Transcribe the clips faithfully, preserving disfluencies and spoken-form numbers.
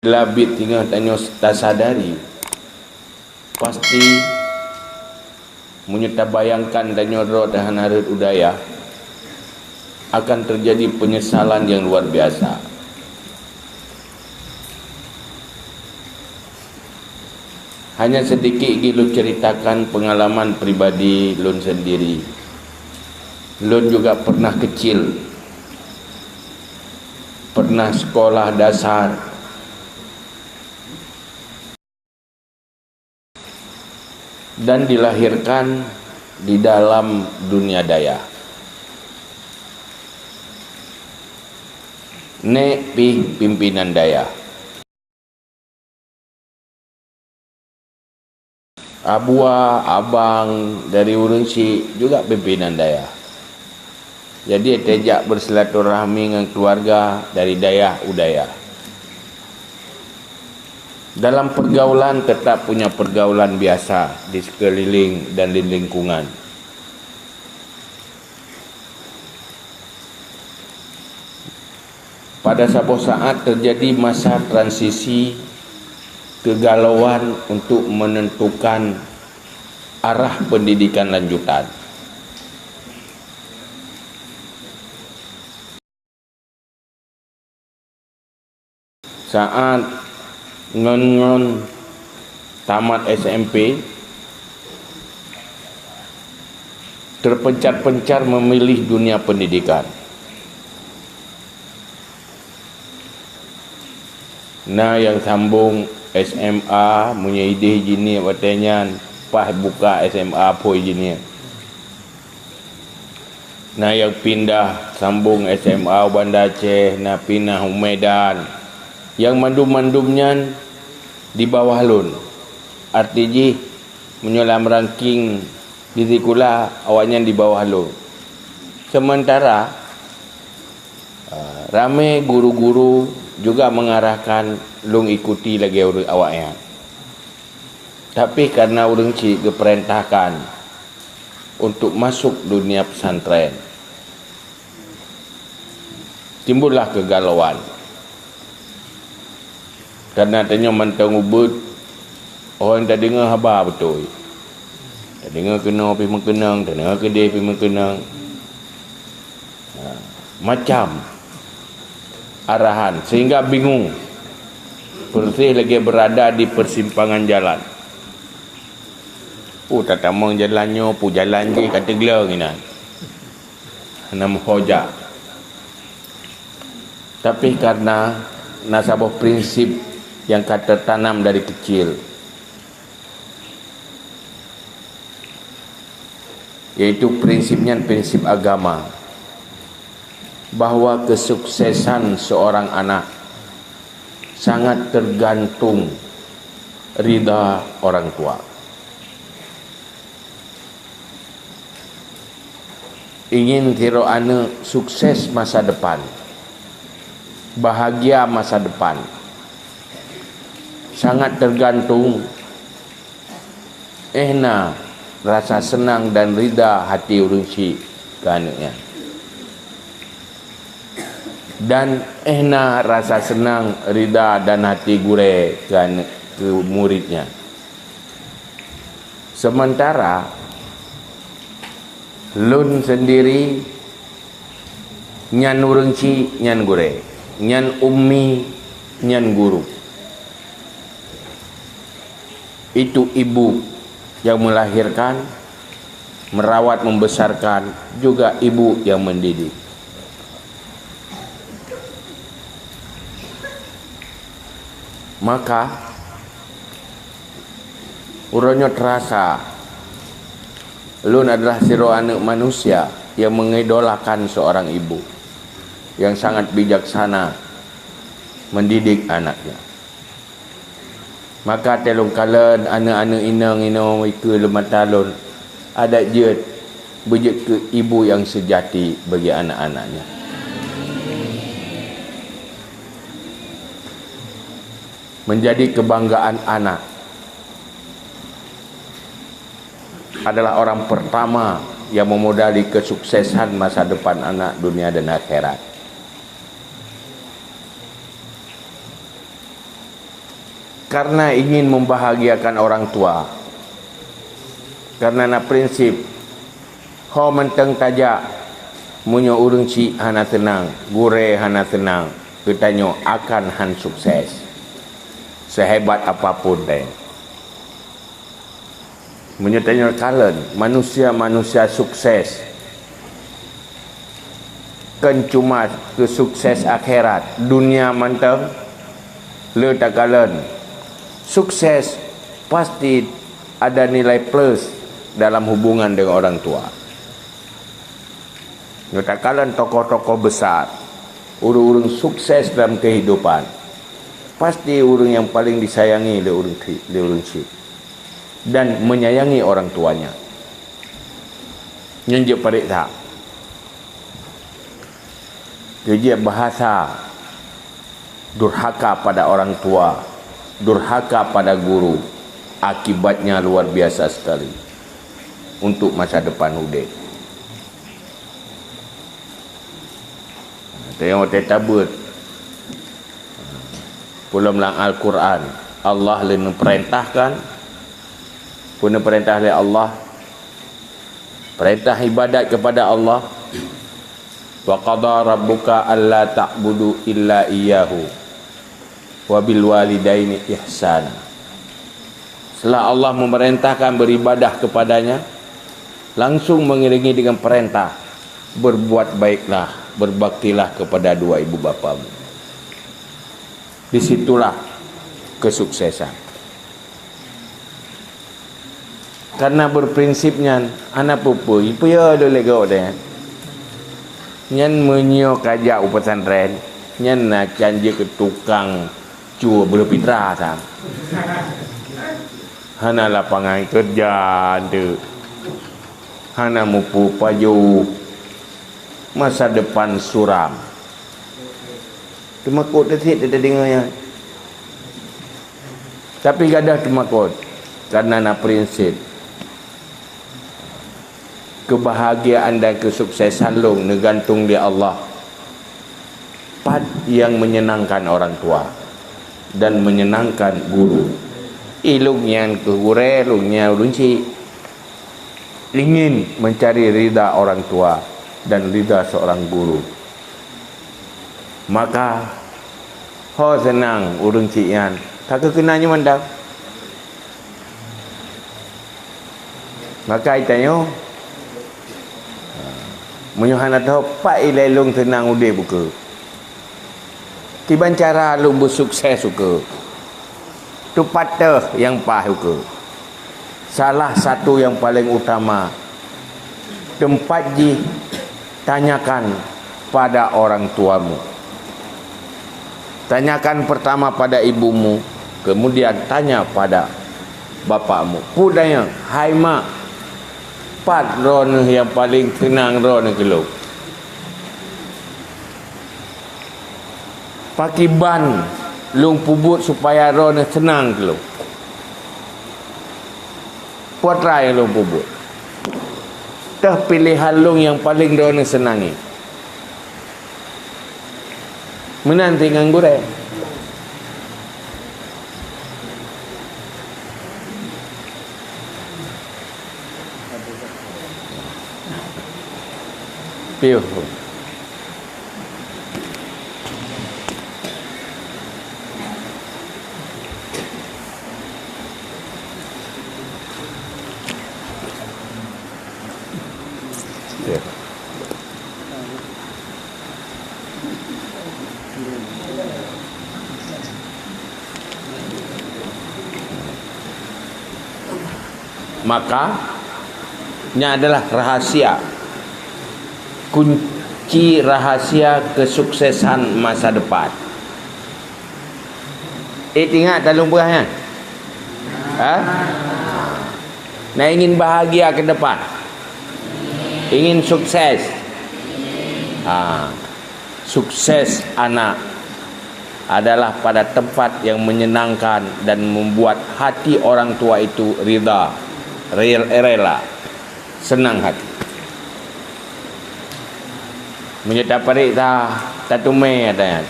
Bila biet singoh tanyoe tasadari, pasti meunyoe tabayangkan tanyoe droe teuhana rhot u dayah, akan teujadi peunyesalan nyang luar biasa. Hanya seudikit geuh lôn ceuritakan peungalaman pribadi lôn seundiri. Lôn juga pernah keucil, pernah sekolah dasar, dan dilahirkan di dalam dunia dayah. Nék pih pimpinan dayah. Abua, abang dari ureuëng syiek juga pimpinan dayah. Jadi, teujak bersilaturahmi ngon keluarga dari dayah u dayah. Dalam pergaulan tetap punya pergaulan biasa di sekeliling dan di lingkungan. Pada saboh saat terjadi masa transisi kegalauan untuk menentukan arah pendidikan lanjutan. Saat ngon-ngon tamat S M P, terpencar-pencar memilih dunia pendidikan. Na nyang sambong S M A, meunyoe idéh jiniek watée nyan, paih buka S M A phôi jiniek. Na nyang pindah sambong S M A u Banda Aceh, na pinah u Medan. Nyang mandum-mandum nyan di bawah lôn. Arti jih, meunyoe lam ranking di sikula, awaknyan di bawah lôn. Sementara, ah, ramé guru-guru juga mengarahkan lôn ikuti lagée ureuëng awaknyan. Tapi, karena ureuëng syiek geupeurintahkan untuk masuk dunia pesantren, timbullah kegalauan. Karena tanyoe mantong ubit, oh, tadeungoe haba beutôi. Tadeungoe keunoe pih meukeunong, tadeungoe keudeh pih meukeunong. Ha, macam arahan, sehingga bingung. Persis lagée berada di persimpangan jalan. Oh, tatamong jalan nyoe, peue jalan jih ka teugleng inan. Hana meuho jak. Tapi karena na saboh prinsip nyang ka teutanam dari keucil, yaitu prinsip nyan prinsip agama, bahwa kesuksesan seorang anak sangat tergantung ridha orang tua. Ingin sidroe aneuëk sukses masa depan, bahagia masa depan, sangat tergantung éh na rasa seunang dan rida hati ureuëng syiek keu aneuëk nyan. Dan éh na rasa seunang, rida dan hati gurée keu aneuëk, keu murit nyan. Seumantara lôn seundiri, nyan ureuëng syiek, nyan gurée, nyan ummi, nyan guru. Itu ibu yang melahirkan, merawat, membesarkan, juga ibu yang mendidik. Maka, uroe nyoe terasa, lôn adalah sidroe aneuëk manusia yang mengidolakan seorang ibu yang sangat bijaksana mendidik anaknya. Maka, watée lôn kalon aneuëk-aneuëk inong-inong ikeue lé mata lôn, adak jeuet beujeuet keu ibu nyang seujati bagi anak-anaknya. Menjadi kebanggaan anak adalah orang pertama yang memodali kesuksesan masa depan anak dunia dan akhirat. Karena ingin membahagiakan orang tua. Karena na prinsip, ho mantong tajak, meunyoe ureuëng chik hana seunang, gurée hana seunang, geutanyoe akan han sukses. Sehebat apapun deh. Meunyoe tanyoe kalon manusia-manusia sukses, kon cuma keu sukses akhirat, dunia mantong le takalon. Sukses pasti ada nilai plus dalam hubungan dengan orang tua. Nyoe takalon tokoh-tokoh besar, ureuëng-ureuëng sukses dalam kehidupan, pasti ureuëng yang paling disayangi lé ureuëng, lé ureuëng chik dan menyayangi orang tuanya. Nyan jeuet parit that. Keu jeuet bahasa durhaka pada orang tua, durhaka pada guru, akibatnya luar biasa sekali untuk masa depan udeb. Tengok teutabeuet. Peulom lam Al-Quran, Allah le neupeurintahkan, peue neupeurintah lé Allah, perintah ibadat kepada Allah, "Wa qada rabbuka alla ta'budu illa iyyahu wa bil walidaini ihsana." Setelah Allah memerintahkan beribadah kepadanya, langsung mengiringi dengan perintah, "Berbuat baiklah, berbaktilah kepada dua ibu bapamu." Di situlah kesuksesan. Karena berprinsip nyan, hana peue-peue, ipeue lé lego deh. Nyan meunyoe kajak u pesantren, nyan na can jeuet keu tukang cue beureupitra san. Hana lapangan kerja, dek. Hana mupu pajoh. Masa depan suram. Teumakot teusit teudeungoe nyan. Tapi gadoh teumakot, karena na prinsip. Kebahagiaan dan kesuksesan lôn neugantung di Allah. Pat nyang menyenangkan orang tua dan menyenangkan guru. Ilung nyan keu gurée, lung nyan ulun cik. Ingin mencari ridha orang tua dan ridha seorang guru. Maka, ho seunang ureuëng cik nyan, ka keukeuna nyoe mantong. Maka itanyoe, meunyoe hana teuhok pat ilée lôn seunang udeb ukeue. Kiban cara lôn beusukses ukeue. Teupat teuh nyang paih ukeue. Salah satu yang paling utama, teumpat jih tanyakan pada orang tuamu. Tanyakan pertama pada ibumu, kemudian tanya pada bapakmu. Peue tanyong, "Hai mak, pat droeneueh nyang paleng seunang droeneueh keu lôn?" Pakiban lôn peubuet supaya droeneueh seunang keu lôn? Peue atra nyang lôn peubuet? Teuh piléhan lôn nyang paleng droeneueh seunangi. Meunan si ngon gurée. Piôh. Ya. Maka, nyan adalah rahasia, kunci rahasia kesuksesan masa depan. Eh, ingat dalam peurah nyan? Ha? Nah, ingin bahagia ke depan? Ingin sukses? Ha. Sukses anak adalah pada tempat yang menyenangkan dan membuat hati orang tua itu ridha, rel-, rela, senang hati. Meunyoe tapareksa, tateumé ata nyan.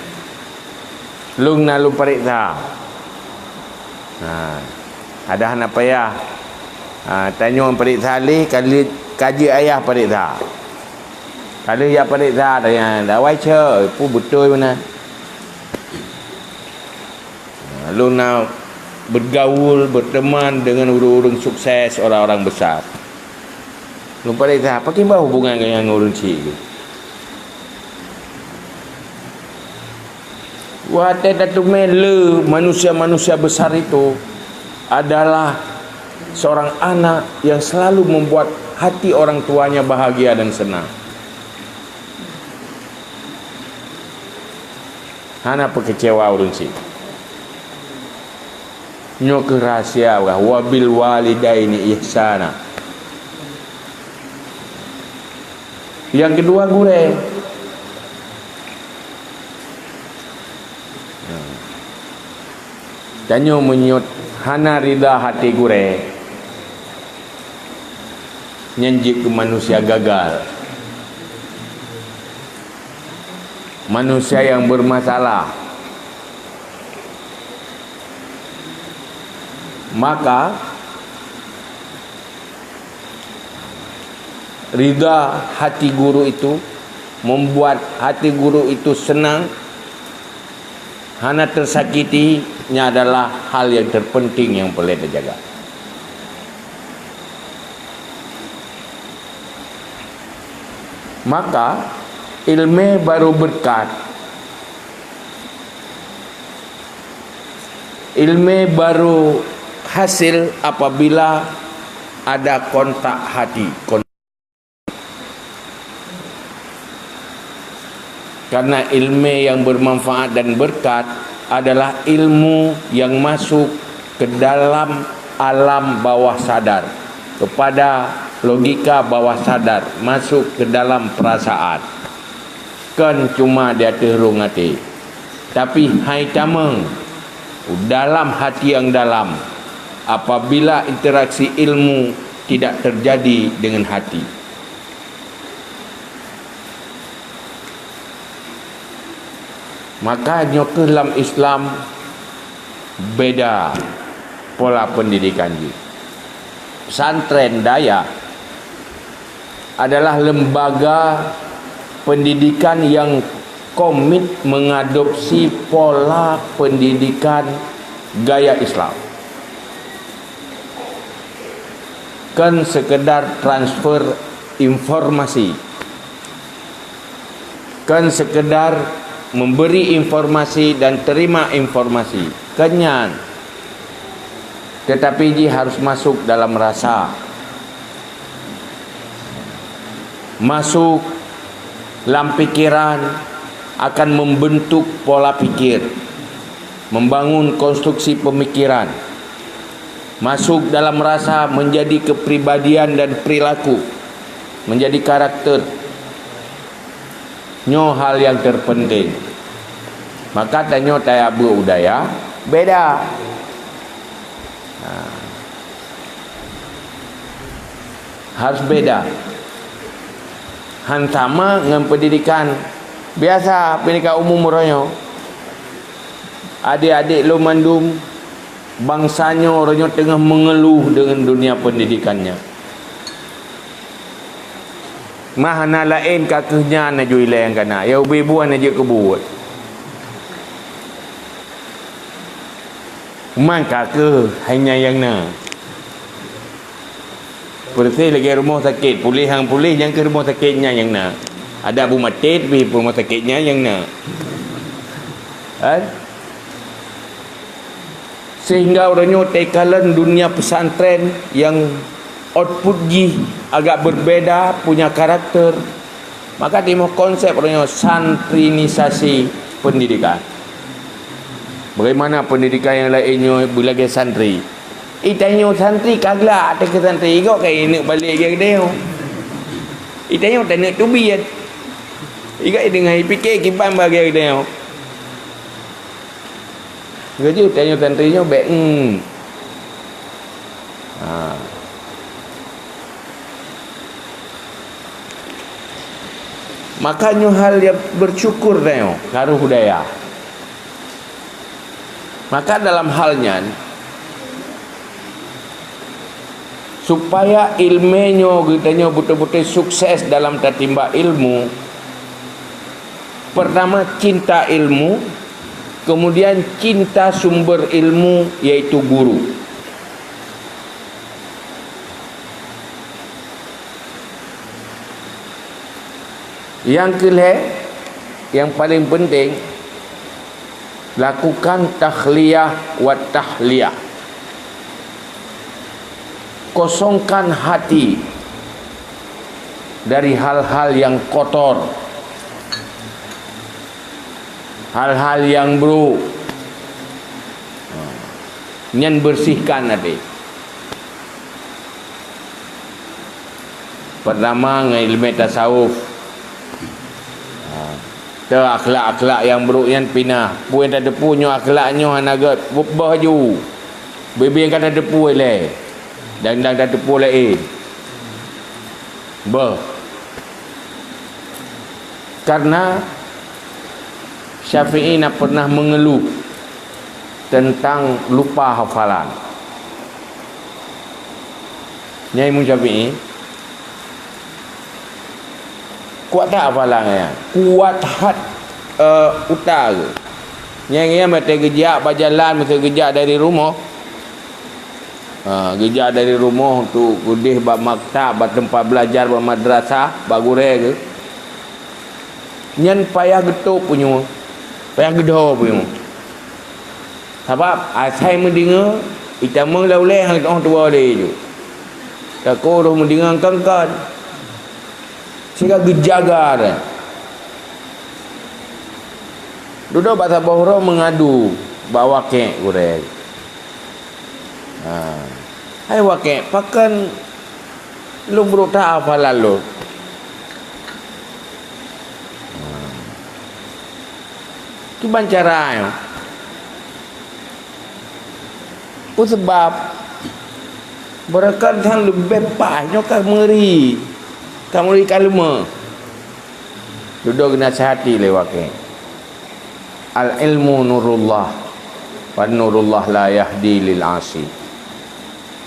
Lôn na lôn pareksa. Ha, ada hana payah. Ha, tanyoe pareksa lé, ka lheueh, ka jeuet ayah pareksa. Ka lheueh jak pareksa, tanya, "Dawai cok, peue beutôi meunan?" Ha, lôn na bergaul, berteman dengan ureuëng-ureuëng sukses, orang-orang besar. Lôn pareksa, pakriban hubungan geuh ngon ureuëng chik geuh? Watée tateumé le manusia-manusia besar itu adalah seorang anak yang selalu membuat hati orang tuanya bahagia dan senang. Hana peukeucewa ureuëng chik. Nyoe kheueh rahasia, "Wa bil walidaini ihsana." Nyang keudua, gurée. Tanyoe meunyoe hana rida hati gurée, nyan jeuet keu manusia gagal. Manusia yang bermasalah. Maka, rida hati guru itu membuat hati guru itu senang, hana tersakiti, nya adalah hal yang terpenting yang perlu dijaga. Maka, ilmu baru berkat. Ilmu baru hasil apabila ada kontak hati. Kon-, karena ilmu yang bermanfaat dan berkat adalah ilmu yang masuk ke dalam alam bawah sadar, kepada logika bawah sadar, masuk ke dalam perasaan. Kon cuma di ateueh rhueng até, tapi hai tamong dalam hati nyang dalam apabila interaksi ilmu tidak terjadi dengan hati. Maka nyoe kheueh lam Islam beda pola pendidikan jih. Pesantren dayah adalah lembaga pendidikan yang komit mengadopsi pola pendidikan gaya Islam. Kon sekedar transfer informasi. Kon sekedar memberi informasi dan terima informasi. Kon nyan. Tetapi jih harus masuk dalam rasa. Masuk lam pikiran akan membentuk pola pikir, membangun konstruksi pemikiran. Masuk dalam rasa menjadi kepribadian dan perilaku, menjadi karakter. Nyoe hal nyang terpenting. Maka tanyoe tajak beuet u dayah, beda. Ha. Harus beda. Han sama ngon pendidikan biasa, pendidikan umum uroe nyoe. Adik-adik lôn mandum, bansa nyoe uroe nyoe teungoh mengeluh deungon dunia pendidikan nyan. Mah hana laén ka kheueh nyan na ju ilée nyang kana, ya ubé buah na jeuet keu buet. Man ka kheueh hai nyan nyang na. Peureuséh lagée rumoh sakét, puléh han puléh nyang keu rumoh sakét nyan nyang na. Adak bu maté pih rumoh sakét nyan nyang na. Kan? Sehingga uroe nyoe teukalon dunia pesantren yang output jih agak berbeda, punya karakter, maka timoh konsep uroe nyoe santrinisasi pendidikan. Bagaimana pendidikan yang laén nyoe beulagée santri? Itanyoe santri ka glak ateueh keu santri, igoe ka ineuk balek gaya geutanyoe. Itanyoe taneuk teubiet. Igoe deungon ipike kiban bak gaya geutanyoe. Geujeuet tanyoe santri nyoe bék, hmm. Ha. Maka nyoe hal nyang bersyukur tanyoe karu budaya. Maka dalam hal nyan, Supaya ilmé nyoe geutanyoe beutôi-beutôi sukses dalam tatimba ilmu, pertama cinta ilmu, kemudian cinta sumber ilmu, yaitu guru. Nyang keulhèe, nyang paleng peunteng, lakukan takhliyah wa tahliyah. Kosongkan hati dari hal-hal yang kotor, hal-hal yang buruk. Nyan bersihkan hati. Pertama, ngon ilmu tasawuf. Ha. Teu akhlak-akhlak nyang buruk nyan pinah. Peue nyang tateupeue nyoe akhlak nyoe hana gèt, beubaih ju. Bibie ka tateupeue lé. Dan, dan tateupeue laén. Beuh. Karena Syafi'i na pernah mengeluh tentang lupa hafalan. Nyan Imam Syafi'i, kuat that hafalan nyan? Kuat that, eh, utak geuh. Nyan, nyan watèe geujak bak jalan, meusti geujak dari rumoh. Ha, geujak dari rumoh untuk geudeh bak maktab, bak teumpat belajar, bak madrasah, bak gurèe geuh. Nyan payah geutôp punyueng, payah geudho punyueng. Sabab asai meudeungoe, itamong lam ulèe hana teu'oh tuwoe lé ju. Takot roh meudeungoe kon-kon. Sehingga geujaga deh. Dudoe bak saboh uroe meungadu bak wakèk gurèe. Ha. Hai wakèk, pakon lôn brôk that hafalan lôn? Ha. Kiban cara nyoe? Peue sabab? Beureukat nyang leubeh paih nyoe ka meuri, ka meuri ka leumah. Dudoe geunasihati lé wakèk. Al-ilmu nurullah, wa nurullah la yahdi lil asi.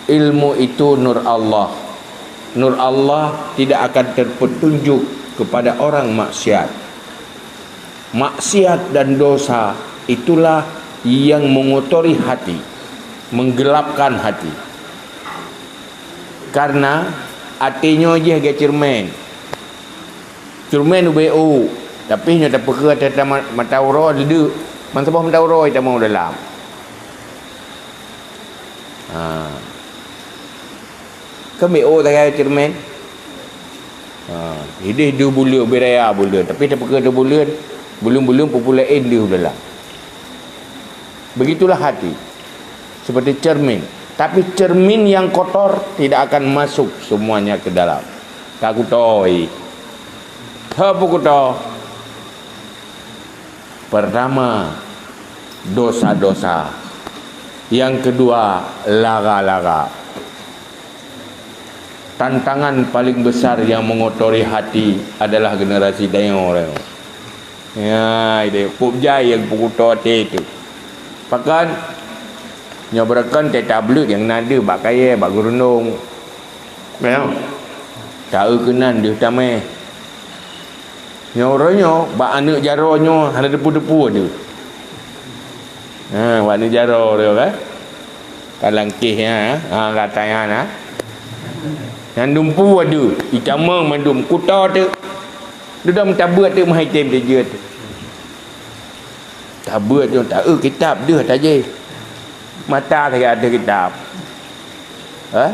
Ilmu itu nur Allah. Nur Allah tidak akan terpetunjuk kepada orang maksiat. Maksiat dan dosa itulah yang mengotori hati, menggelapkan hati. Karena até nyoe jih lagèe ceureumen. Ceureumen ubé ôk, tapi nyoe tapeukeu ateueh mata uroe, deudeuek. Ban saboh mata uroe tamong u dalam. Ha. Kan ubé ôk sagai ceureumen. Ha, ideh deuh buleuen, ubé raya buleuen, tapi tapeukeu deuh buleuen, buleuen-buleuen peue-peue laén deuh u dalam. Begitulah hati. Seperti cermin. Tapi cermin yang kotor tidak akan masuk semuanya ke dalam. Ka kuto, eh. Hana peue kuto. Pertama, dosa-dosa. Yang kedua, lara-lara. Tantangan paling besar yang mengotori hati adalah generasi tanyoe. Ya, ideh pop jai nyang peukuto até teuh. Pakon? Nyoe beureukan teuh tableuet nyang na deuh bak kayèe, bak geurundong. Ya. Ta-eu keunan deuh tamè. Nyoe uroe nyoe, bak aneuk jaroe nyoe hana teupeu-teupeu deuh. Ha, bak aneuk jaroe deuh kan? Ka langkéh nyan, ha, ka tanya na. Nyan dumpeue deuh, itamong mandum kuto teuh. Dudoe meutabeuet teuk meuhai tem teujeuet. Tabeuet nyoe ta-eu kitab deuh tajih. Mata sagai ateueh kitab. Ha?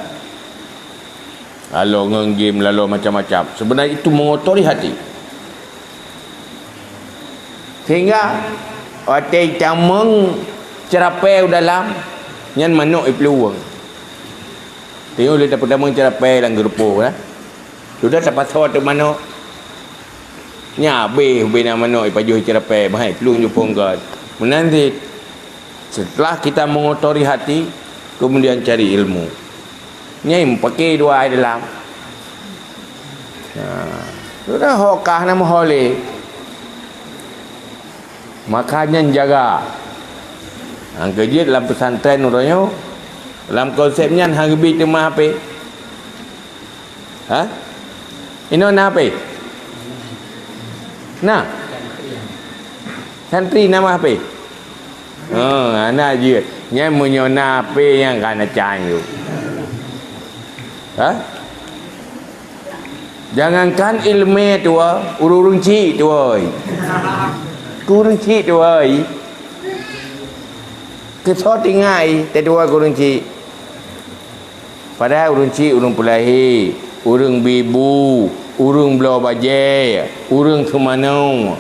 Lalu ngon game, lalu macam-macam. Sebenarnya itu mengotori hati. Sehingga watèe itamong ceurapèe u dalam, nyan manok iplueng. Tengok lé tapeutamong ceurapèe lam geurupoh, eh. Sudah tapasoe teuk manok. Nyan abéh ubé na manok ipajoh ceurapèe, meuhai plueng jipongkot. Meunan cit, setelah kita mengotori hati, kemudian cari ilmu. Nyan meupaké dua ai dalam. Nah, sudah ho kah na meuho lé. Maka nyan jaga. Nyang keujeuet lam pesantren uroe nyoe, lam konsep nyan han geubi teuma H P. Ha? Inoe na H P? Na? Santri na H P? Oh, aneuk jeuet. Nyan meunyoe na H P nyang ka na caan yuk. Ha? Jangankan ileumèe tuwoe, ureueng-ureueng chik tuwoe. Keu ureueng chik tuwoe. Keu soe tinggai tatuwoe keu ureueng chik. Padahai ureueng chik ureueng peulahé, ureueng bi bu, ureueng bloe bajèe, ureueng seumanoe.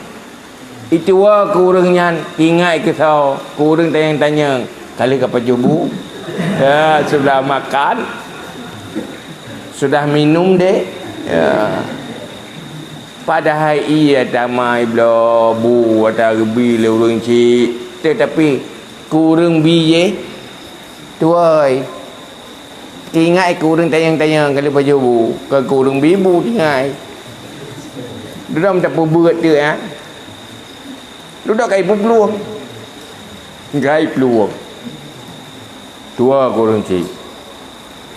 Ituwoe keu ureueng nyan, ingat keu soe, keu ureueng tanyong-tanyong, ka lheueh ka pajoh bu. Ya, sudah makan, sudah minum deh. Ya. Padahai iya tamai bloe bu ata geubi lé ureueng chik, tetapi keu ureueng bi jih tuwoe. Ingat keu ureueng tanyong-tanyong ka lheueh pajoh bu, kon keu ureueng bi bu tinggai. Dudoe meuteupeubuet teuk, ya. Dudoe kai peuplueng. Kai plueng. Tuwoe keu ureueng chik.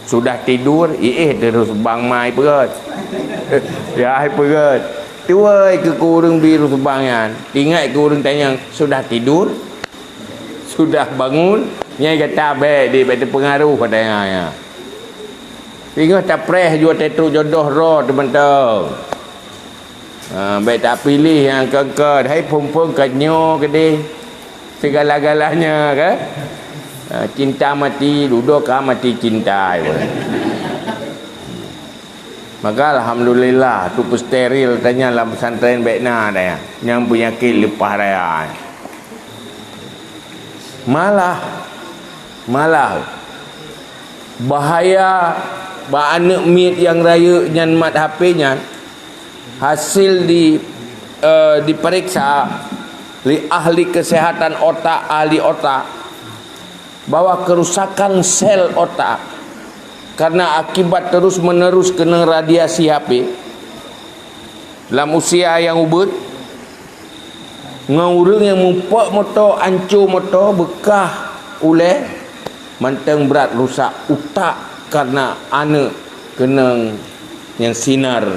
Sudah tidur, iéh terus bang mai peugöt. Ya, ai peugöt. Tuwoe keu ureueng bi reusubang nyan. Ingat keu ureueng tanyong, sudah tidur? Sudah bangun, nyan gata bèk di, bèk teupeungaruh pada nyan. Singoh tapreh jua teutrok jodoh droe teuh mantong. Ha, bèk tapiléh nyang keungkeut, hai phôn-phôn ka nyoe keudeh. Segala-galanya kan? Ha, cinta mati, dudoe ka mati cinta. Maka alhamdulillah, tu peusteril tanya lam pesantren bèk na dah ya. Nyang peunyakét leupah raya. Malah, malah bahaya bak aneuk miet nyang rayeuk nyan mat H P nyan, hasil di, eh, diperiksa lé ahli kesehatan otak, ahli otak, bahwa kerusakan sel otak karena akibat terus-menerus kena radiasi H P lam usia nyang ubit, ngon ureueng nyang mupok moto, anco moto, beukah ulèe, mantong brat rusak utak karena aneuk keunong nyang sinar,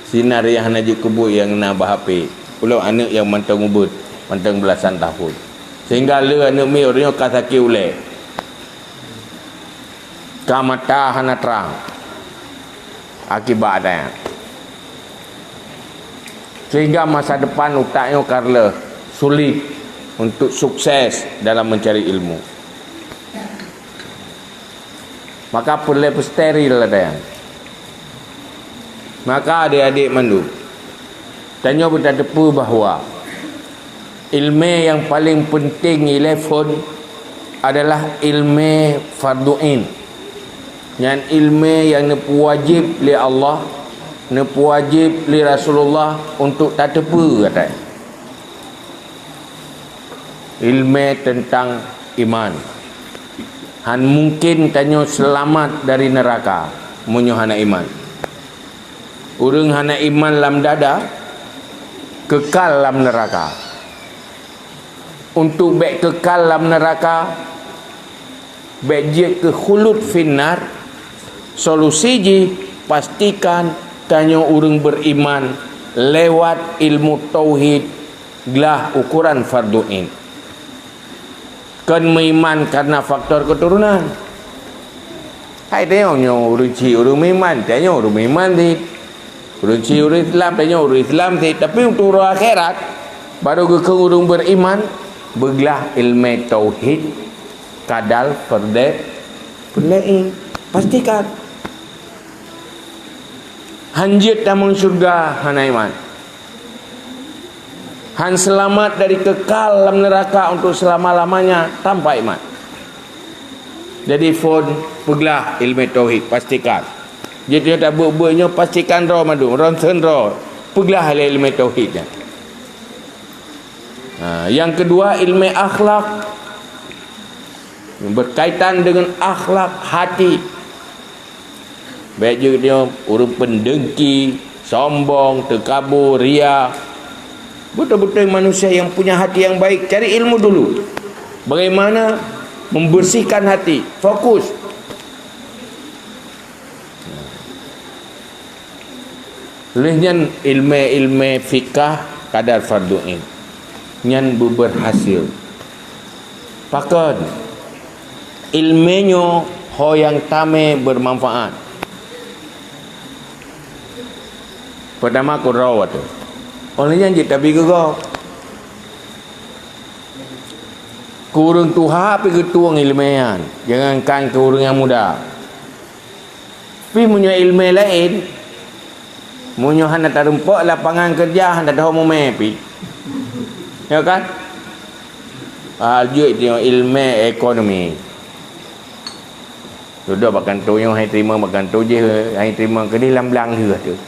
sinar nyang hana jeuet keu buet nyang na bak H P. Ulôn aneuk nyang mantong ubit, mantong beulasan tahun. Sehingga le aneuk miet uroe nyoe ka sakét ulèe. Ka mata hana trang akibat nyan. Sehingga masa depan utak nyoe ka reuloh sulit untuk sukses dalam mencari ilmu. Maka peureulèe peusteril ata nyan. Maka adék-adék mandum, tanyoe beutateupeue bahwa ileumèe nyang paleng peunteng ilèe phôn adalah ileumèe fardhu ain. Nyan ileumèe nyang neupeuwajéb lé Allah, neupeuwajéb lé Rasulullah untuk tateupeue ata nyan. Ileumèe teuntang iman. Han mungken tanyoe seulamat dari neuraka meunyoe hana iman. Ureueng hana iman lam dada, keukal lam neuraka. Untuk bèk keukal lam neuraka, bèk jeuet keu khulud finnar, solusi jih pastikan tanyoe ureueng beuriman lewat ilmu tauhid, glah ukoran fardhu ain. Kon meuiman karena faktor keuturonan. Hai tanyoe nyoe ureueng chik ureueng meuiman, tanyoe ureueng meuiman cit. Ureueng chik ureueng Islam, tanyoe ureueng Islam cit. Tapi untuk uroe akhirat, baru geukheun ureueng beuriman, beuglah ileumèe tauhid, kadal, peureulèe, peureulèe. Pastikan. Han jeuet tamong syeuruga hana iman. Han seulamat dari keukal lam neuraka untuk seulama-lamanya tanpa iman. Jadi phôn peuglah ileumèe tauhid, pastikan. Jeuet nyoe tabeuet-beuet nyoe pastikan droe mandum, ronsen droe. Peuglah lé ileumèe tauhid nyan. Ha, nyang keudua ileumèe akhlak. Berkaitan dengan akhlak hati. Bèk jeuet nyoe ureueng peundengki, sombong, teukabô, ria. Beutôi-beutôi manusia yang punya hati yang baik, cari ilmu dulu. Bagaimana membersihkan hati, fokus. Lheueh nyan ilmé-ilmé fikah kadar fardhu ain. Nyan beuberhasil. Pakon? Ilmé nyoe ho nyang tamé beumanfaat. Peutama keudroe teuh. Óh lheueh nyan jeuet tabi keu gob. Keu ureuëng tuha pih geutueng ilmé nyan, jangankan keu ureuëng nyang muda. Pih meunyoe ilmé laén, meunyoe hana tarumpok lapangan keureuja, hana taho mumé pih. Ya kan? Ah, jeuet nyoe ilmé ekonomi. Dudoe bak kantô nyoe hai teurimong bak kantô jih, hai teurimong keudeh lam blang lheueh teuh.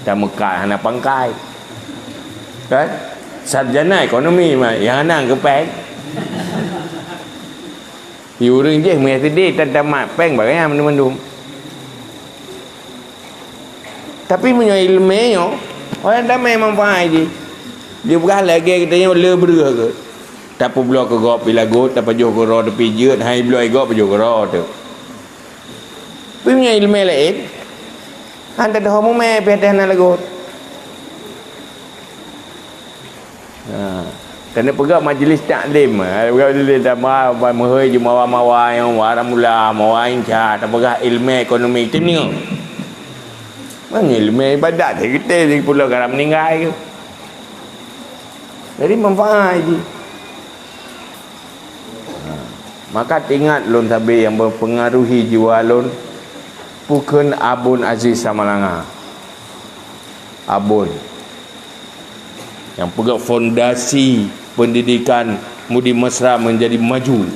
Tameukat hana pangkai. Kan? Sarjana ekonomi mah, nyang hana geupéng. Di ureuëng jih meusideh tan tamat péng barang nyan mandum-mandum. Tapi meunyoe ilmé nyoe, orang tamé manfaat jih. Dia peugah lagée geutanyoe le breueh ke. Tapeubloe keu gob pih lagot, tapajoh keu droe teupijeuet, hai bloe gob pajoh keu droe teuh. Tapi meunyoe ilmé laén, han tadoh mumé pih teuh hana lagot. Ha. Keuneuk peugah majlis taklim, ha, peugah majlis taklim, meuhôi jeumawa-mawa nyang waram mula, mawa inca, tapeugah ilmé ekonomi teunyoe. Meunyoe ilmé ibadat, teuh geutem di pulo garam meninggai ke. Jadi manfaat jih. Ha. Maka teuingat lôn sabe nyang mempengaruhi jiwa lôn, peue kheun Abon Aziz Samalanga. Abon. Nyang peugah fondasi pendidikan Mudi Mesra menjadi maju.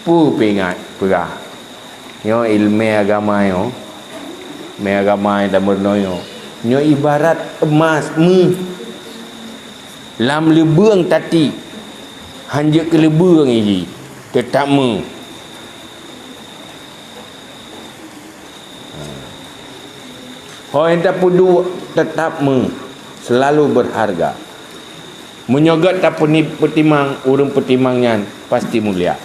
Peue peuingat peugah? Nyoe ilmé agama nyoe. Ilmé agama nyang tameurunoe nyoe. Nyoe ibarat emas meuh. Lam leubeueng tati. Hanjeuet keu leubeueng iji. Teutap meuh. Ho nyang tapeuduek teutap meuh, selalu berharga. Meunyoe gét tapeutimang, ureuëng peutimang nyan pasti mulia.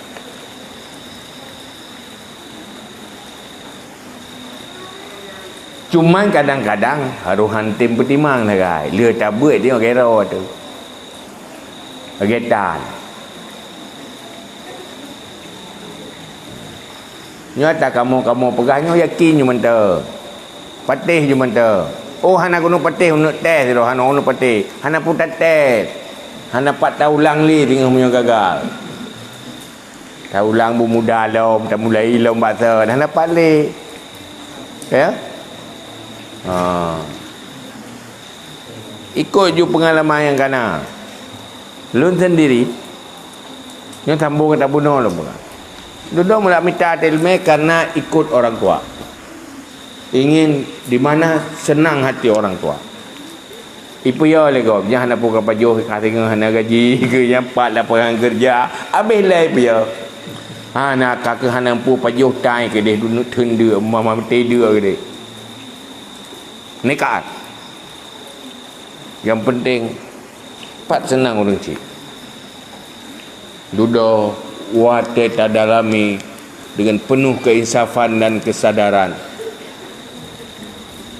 Cuman kadang-kadang harôh han tem peutimang sagai. Le tabeuet nyoe gero tu. Lagée tan. Nyoe ata kamoe-kamoe peugah nyoe yakin nyoe mantong. Patéh nyoe mantong. Oh, hana keuneuk patéh, keuneuk tes sidroe, hana keuneuk patéh. Hana peue tates. Hana pat taulang lé teungoh meunyoe gagal. Taulang beumuda lom, tamulai lom bak thon, hana pat lé. Ya? Ha. Ikot ju peungalaman nyang kana. Lôn sendiri, nyoe sambung keu tabunoe lôn peugah. Dudoe mulak mita ilmé karena ikut orang tua. Ingin di mana senang hati orang tua. Ipeuyô lé gob, nyan hana peue ka pajoh, ka singoh hana gaji, keu nyang pat lapangan keureuja, abéh lé ipeuyô. Hana ka keu hana peue pajoh tai keudeh duneuk teundeuk, mama meuteudeuek keudeh. Nekat. Nyang penting, pat seunang ureuëng cit. Dudoe watée tadalami dengan penuh keinsafan dan kesadaran,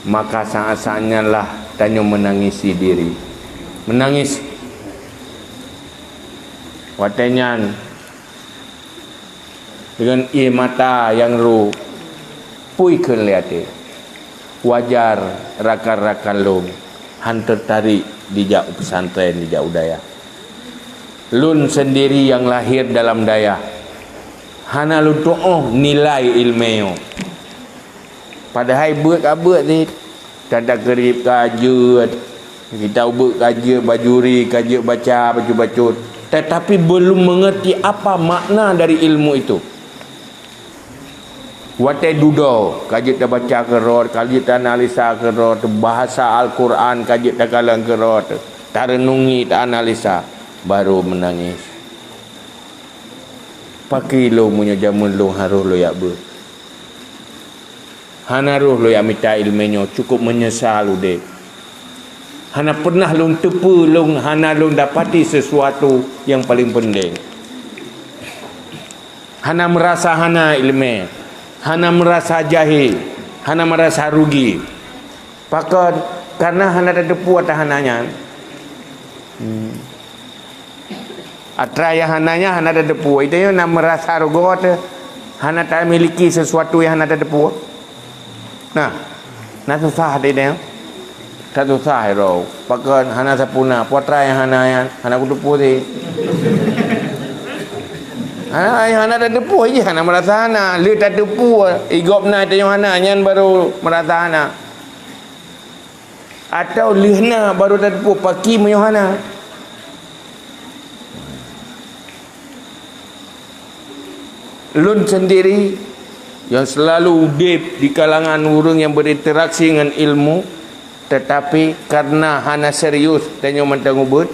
maka saat-saat nyan lah tanyoe menangisi diri. Menangis. Watée nyan, dengan ie mata nyang ru, pui kheun lé até. Wajar rakan-rakan lôn han teutarek jijak u pesantren, jijak u dayah. Lôn sendiri nyang lahé dalam dayah, hana lôn tuoh nilai iéleumé nyoe. Padahai beuet ka beuet cit, tanda keurib ka jeuet, kita ubeuet ka jeuet, bajuri ka jeuet, baca bacut-bacut, tetapi belum mengerti apa makna dari ilmu itu. Watée dudoe, ka jeuet tabaca keurot, ka jeuet taanalisa keurot, bahasa Al-Quran ka jeuet takalon keurot, tareunungi, taanalisa, baru meunangis. Pakri lôn meunyoe jameun lôn harôh lôn jak beuet. Hana roh lôn jak mita iéleumé nyoe, cukup meunyeusal udeb. Hana peunah lôn teupeue, lôn hana lôn dapati sisuatu nyang paleng peunténg. Hana meurasa hana iéleumé, hana meurasa jahé. Hana merasa rugi. Pakon? Karena hana tateupeue atra hana nyan. Hmm. Atra nyang hana nyan hana tateupeue. Itu nyan na merasa rugi teuh. Hana tamiliki sesuatu nyang hana tateupeue. Nah, na susah deh nyan. That susah iro. Pakon hana sapeue na, peue atra nyang hana nyan, hana kuteupeue sih. Hana, hana tateupeue jih, hana merasa hana. Le tateupeue, i gobnyan tanyoe hana, nyan baru merasa hana. Atau lheueh na baru tateupeue pakri meunyoe hana. Lôn sendiri nyang selalu udeb di kalangan ureuëng nyang berinteraksi ngon ilmu, tetapi karena hana serius tanyoe mantong ubeuet,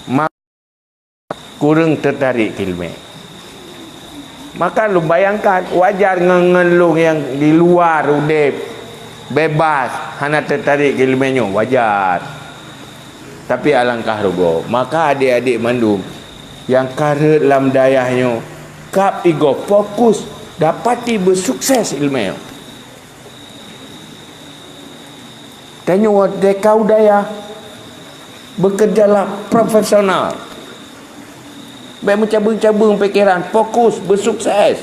ma-, kureueng teutarek keu iéleumé. Maka lôn bayangkan, wajar ngon, ngon lôn nyang di luwa udeb bebas, hana teutarek keu iéleumé nyoe, wajar. Tapi alangkah rugoe. Maka adék-adék mandum nyang ka rhot lam dayah nyoe, kab igoe fokus dapati beusukses iéleumé nyoe. Tanyoe watée ka u dayah, bekerjalah profesional. Bék meucabeueng-cabeueng pikeran, fokus, beusukses.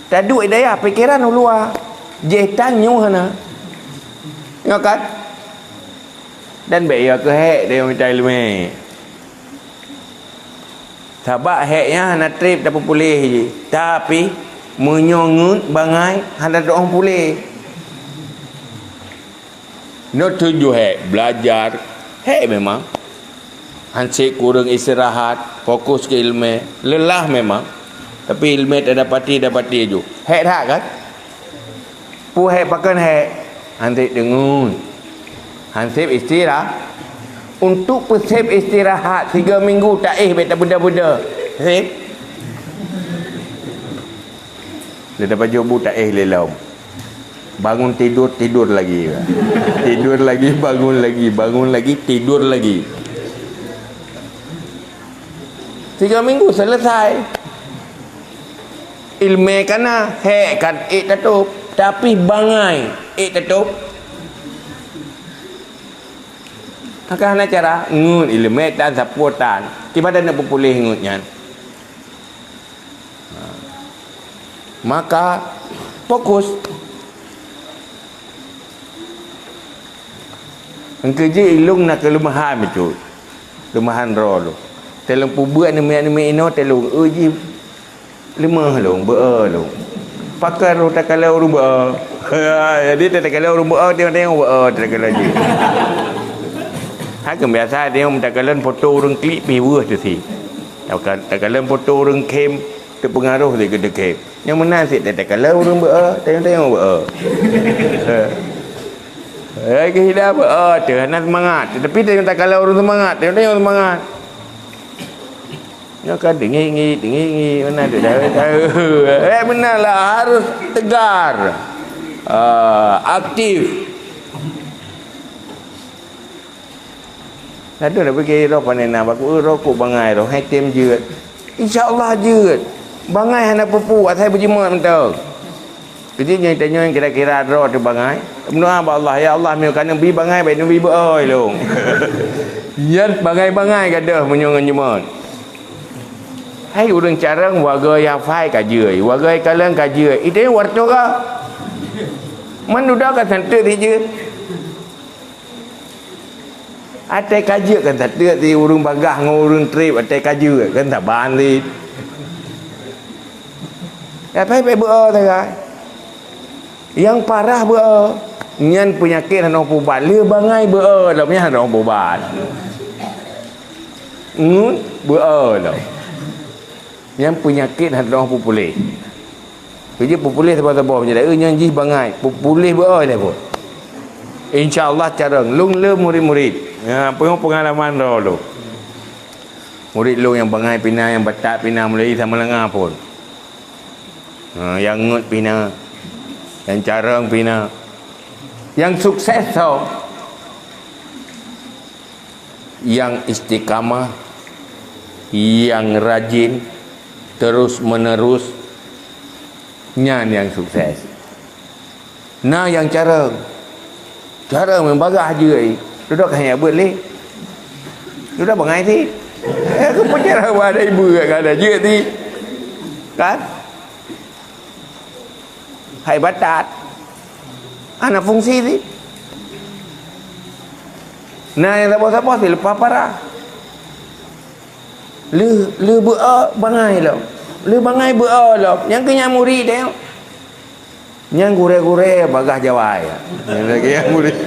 Taduek dayah, pikeran u luwa. Jih tan nyoe hana. Nyoe kan? Dan bék ya keuh hék dayah mita iéleumé. Sabab hék nyan hana treb tapeupuléh jih. Tapi, meunyoe ngeut bangai, hana teuôh puléh. Nyoe tuju hék, belajar. Hék memang. Hansék kureueng istirahat, fokus keu iéleumé. Lelah memang. Tapi iéleumé tadapati, dapati aju. Hék that kan? Peue hék pakon hék? Hansék deungon. Hansék istirahat. Untuk peuseb istirahat tiga minggu taéh bék tabeuda-beuda. Seb. Lé tapajoh bu taéh lé lom. Bangun tidur, tidur lagi. Tidur lagi, bangun lagi, bangun lagi, tidur lagi. Tiga minggu selesai. Iéleumé ka na, hék ka ék tatôb, tapi bangai ék tatôb. Maka hana cara, ngeut iéleumé tan sapeue tan. Kiban taneuk peupuléh ngeut nyan. Maka fokus. Engkeuji ilung na keuleumahan bacut. Leumahan droe lôn. Teuh lôn peubuet namiet-namiet inoe teuh lôn, eu jih leumoh lôn, beu-e lôn. Pakon roh takalon ureuëng beu-e. Jadi takalon ureuëng beu-e, tengok-tengok beu-e takalon jih. Hai keubiasa tengok takalon foto ureuëng klik pih weueh teuh si. Takalon foto ureuëng khem teupeungaroh si keu teukem. Nyang meunan cit takalon ureuëng beu-e, tengok-tengok beu-e. Eh, keuhidang beu-e teuh hana seumangat. Tetapi tengok takalon ureuëng seumangat, tengok-tengok seumangat. Nyoe ka deungik-ngik, deungik-ngik, mana ada dah. Eh, benar lah, harus tegar. Ah, aktif. Laju dah fikir roh pandai na baku, eh, roh kok bangai roh, hai tem jeuet. Insya Allah jeuet. Bangai hana peue-peue, asai beujimat mantong. Keuji nyoe tanyoe kira-kira droe teuh bangai. Meudoa bak Allah, "Ya Allah, meunyoe ka neubi bangai, bèk neubi beu-e lôn." Nyan bangai-bangai gadoh meunyoe ngon jimat. Hai ureuëng carông, wagoe hafai ka jeuet, wagoe kalon ka jeuet. Itu yang wartoga. Man dudoe ka santet jeuet. Até ka jeuet kan sateuk si ureuëng bagaih ngon ureuëng treb, até ka jeuet kan saban si. Tapi payah beu-e sagai. Nyang parah beu-e, nyan peunyakét hana peubat. Le bangai beu-e lom nyan hana peubat. Ngeut beu-e lom. Nyan peunyakét hana peupuléh. Keuji peupuléh saboh-saboh meunyoe nyan jih bangai, peupuléh beu-e lé pun. Insya Allah carông lôn le murit-murit. Ha, peue pengalaman droe lôn. Murit lôn nyang bangai pih na, nyang batat pih na, mulai sama langa pun. Ha, nyang ngeut pih na, nyang carông pih na. Nyang sukses soe? Yang istiqamah, yang rajin, terus-menerus, Nyan nyang sukses. Na nyang carông. Carông meubagah jeuet. Dudoe ka hana beuet lé. Dudoe bangai cit. Eh, keupeue carông beuet, ada ibu ka ada jeuet cit. Kan? Hai batat. Hana fungsi cit. Na nyang saboh-saboh cit leupah parah. Lheueh, lheueh beuet bangai lom. Lheueh bangai beuet lom. Nyang keu nyan murit teuh. Nyang gurée-gurée bagah Jawa ya. Nyang lagée nyan murit.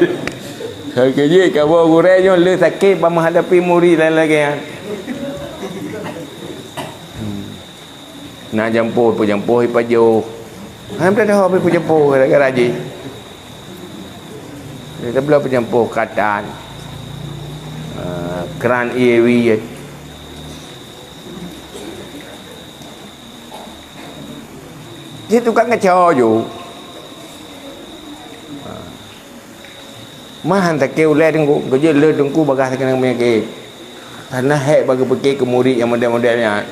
Keujeuet kamoe gurée nyoe lheueh sakét ban meuhadapi murit laén lagée nyan. Hmm. Na jampoh, peujampôh ipajoh. Hana teudeungoe peujampôh gara-gara jih. Dia tabloe peujampôh katan. Ah, kran ie wie. Jih tukang kacau ju. Ah. Mah han sakét ulée teungku, keujeuet le teungku bagah sakét peunyakét. Karena hék bagi pike keu murit nyang model-model nyan.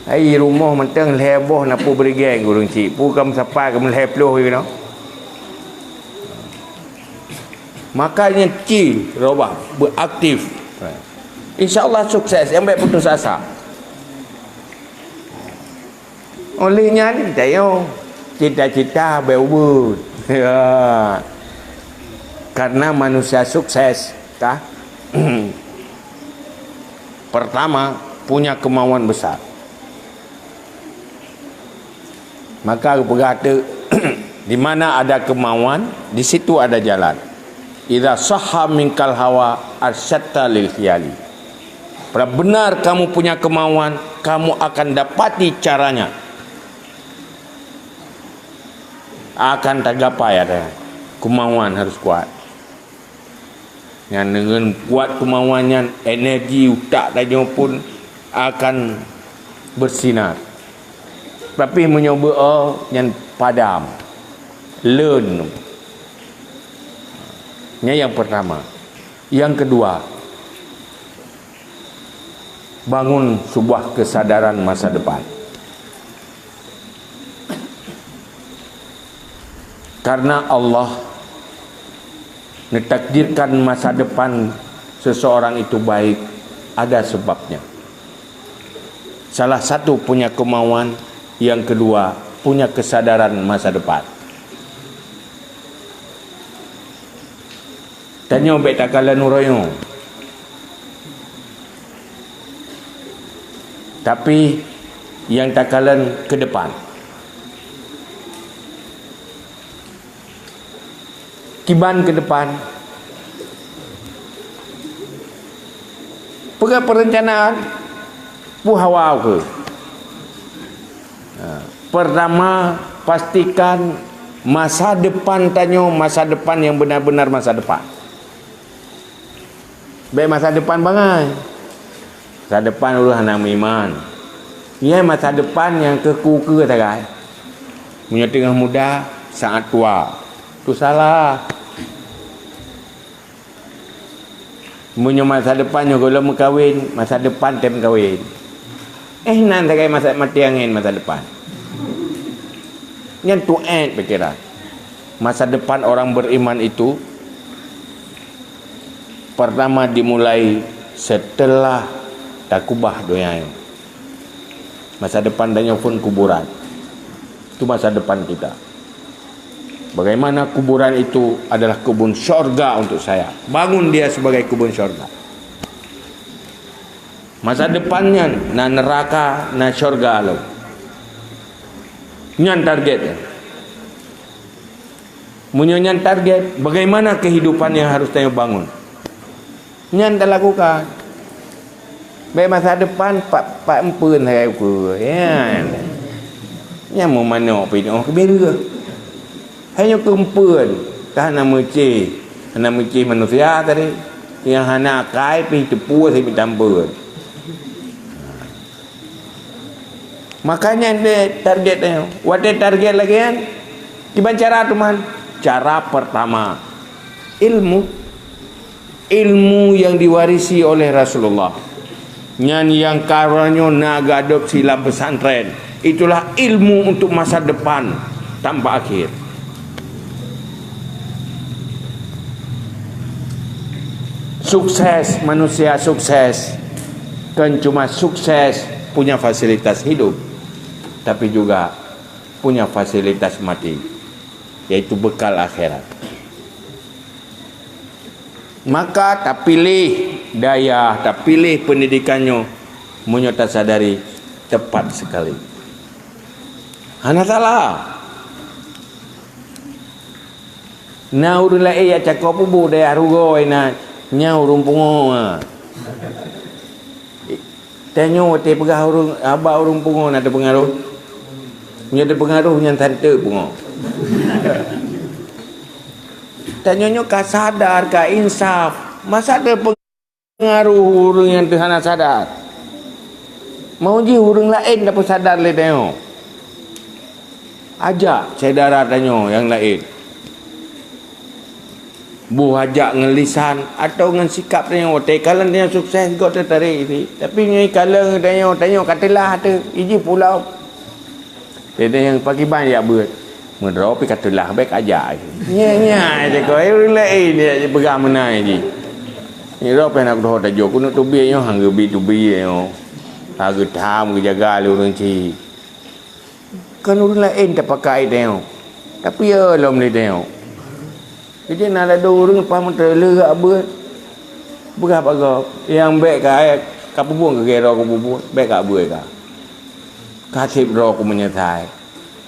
Hai rumoh mantong lhée boh na peue beurigée ureuëng cit, peue ka meusapat ka meulhée ploh keunoe. Makanya ci robah beraktif. Insya Allah sukses, jangan baik putus asa. Oleh nyan, tayo cita-cita baik ubun. Ya. Karena manusia sukses, kah? Pertama, punya kemauan besar. Maka geupeugah teuk, di mana ada kemauan, di situ ada jalan. Idza sahha minkal hawa arsyadta lil khiyali. Apabila benar kamu punya kemauan, kamu akan dapati caranya. Akan tergapai ada. Kemauan harus kuat. Nyan deungon kuat keumauan nyan, energi utak tanyoe pun akan bersinar. Tapi meunyoe beu-o nyan padam, leun. Nyan nyang pertama. Yang kedua, bangun sebuah kesadaran masa depan. Karena Allah menakdirkan masa depan seseorang itu baik, ada sebabnya. Salah satu punya kemauan, yang kedua punya kesadaran masa depan. Tanyoe bék takalon uroe nyoe. Tapi nyang takalon ke depan. Kiban ke depan. Peugah perencanaan, peue hawa ukeue. Ha, pertama, pastikan masa depan tanyoe, masa depan yang benar-benar masa depan. Bék masa depan bangai. Masa depan ulôn hana meuiman. Nyan masa depan nyang keu ku-, keu sagai. Meunyoe teungoh muda, saat tua. Tu salah. Meunyoe masa depan nyoe gohlom meukawen, masa depan tem kawen. Eh, nan sagai masa maté angén masa depan. Nyan tuet pikiran. Masa depan orang beriman itu pertama dimulai setelah takubah donya nyoe. Masa depan tanyoe phon kuburan. Itu masa depan kita. Bagaimana kuburan itu adalah kebun syurga untuk saya. Bangun dia sebagai kebun syurga. Masa depan nyan na neraka, na syurga lom. Nyan target. Meunyoe nyan target, bagaimana kehidupan yang harus tanyoe bangun? Nyan talakukan. Bék masa depan pat, pat empeuen sagai ukeue. Nyan. Nyan meumanok pih nyoe keubireue. Hai nyoe keu empeuen, ka hana meucéh, hana meucéh manusia tadi. Nyang hana akai pih teupue si mita empeuen. Makanya deh target nyoe. Watée target lagée nyan, kiban cara teuma? Cara pertama, ilmu. Ilmu yang diwarisi oleh Rasulullah. Nyan nyang ka uroe nyoe na geuadopsi lam pesantren. Itulah ilmu untuk masa depan tanpa akhir. Sukses, manusia sukses, kan cuma sukses punya fasilitas hidup, tapi juga punya fasilitas mati, yaitu bekal akhirat. Maka tapiléh dayah, tapiléh pendidikan nyoe meunyoe tasadari tepat sekali. Hana salah. Na ureuëng laén jak cakop ubak dayah rugoe na nyang ureuëng pungo. Tanyoe watée peugah ureuëng, haba ureuëng pungo na teupeungaroh. Meunyoe teupeungaroh nyan sante pungo. Tanyoe nyoe ka sadar, ka insaf. Masa teupeungaroh ureuëng nyang teuhana sadar? Mau jih ureuëng laén tapeusadar lé tanyoe. Ajak syedara tanyoe nyang laén. Boh ajak ngon lisan atawa ngon sikap tanyoe, watée kalon tanyoe sukses, gob teutarek isi. Tapi nyoe kalon tanyoe, tanyoe ka teulah teuh, iji pulau. Jadi nyang pakiban jak beuet. Meudroe pih ka teulah, bék ajak. Nyan, nyan, cakap, eh, ureuëng laén jak peugah meunan jih. Meudroe pih na keudroe tajok, keuneuk teubiet nyoe, han geubi teubiet nyoe. Ka geutam, geujaga lé ureuëng cit. Kan ureuëng laén tapakai tanyoe, tapi ya lom lé tanyoe. Jadi na ladôm ureuëng leupah meuteuleuh jak beuet, peugah bak gob, "Nyang bék ka, eh, ka peubuet keu gero keu peubuet, bék ka beuet ka. Ka seb droe keu meunyeusai."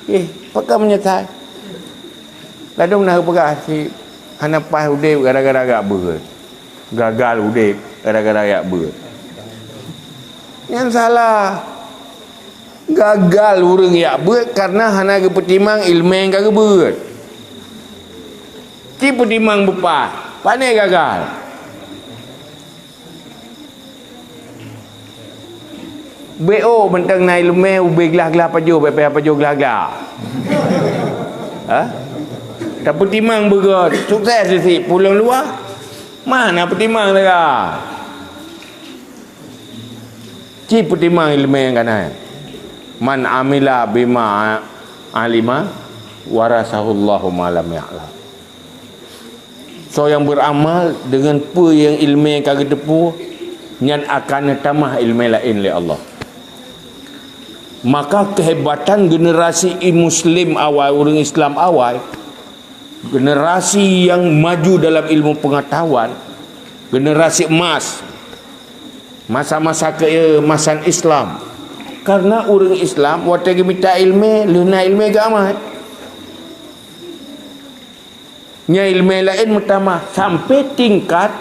Eh, pakon meunyeusai? Ladôm na geupeugah si hana paih udeb gara-gara jak beuet. Gagal udeb gara-gara jak beuet. Nyan salah. Gagal ureuëng jak beuet kareuna hana geupeutimang iéleumé nyang ka geubeuet. Ci peutimang beupaih, pane gagal. Bék oh mantong na iéleumé ubé glah-glah pajoh, bék payah pajoh glah-glah. Ha? Tapeutimang beugöt, sukses sisi pulang luwa. Mana peutimang lagak? Ci peutimang iéleumé nyang ka na. "Man amila bima alima, warasahullahu ma lam ya'lam." Soe nyang beuramal deungon peue nyang iéleumé ka geuteupeue, nyan akan neutamah iéleumé laén lé Allah. Maka keuhebatan generasi i-, muslim awai, ureuëng Islam awai, generasi nyang maju dalam ilmu pengetahuan, generasi emas, masa-masa keemasan Islam. Karena ureuëng Islam watée geumita iéleumé, lheueh na iéleumé geuamat. Nyan iéleumé laén meutamah sampai tingkat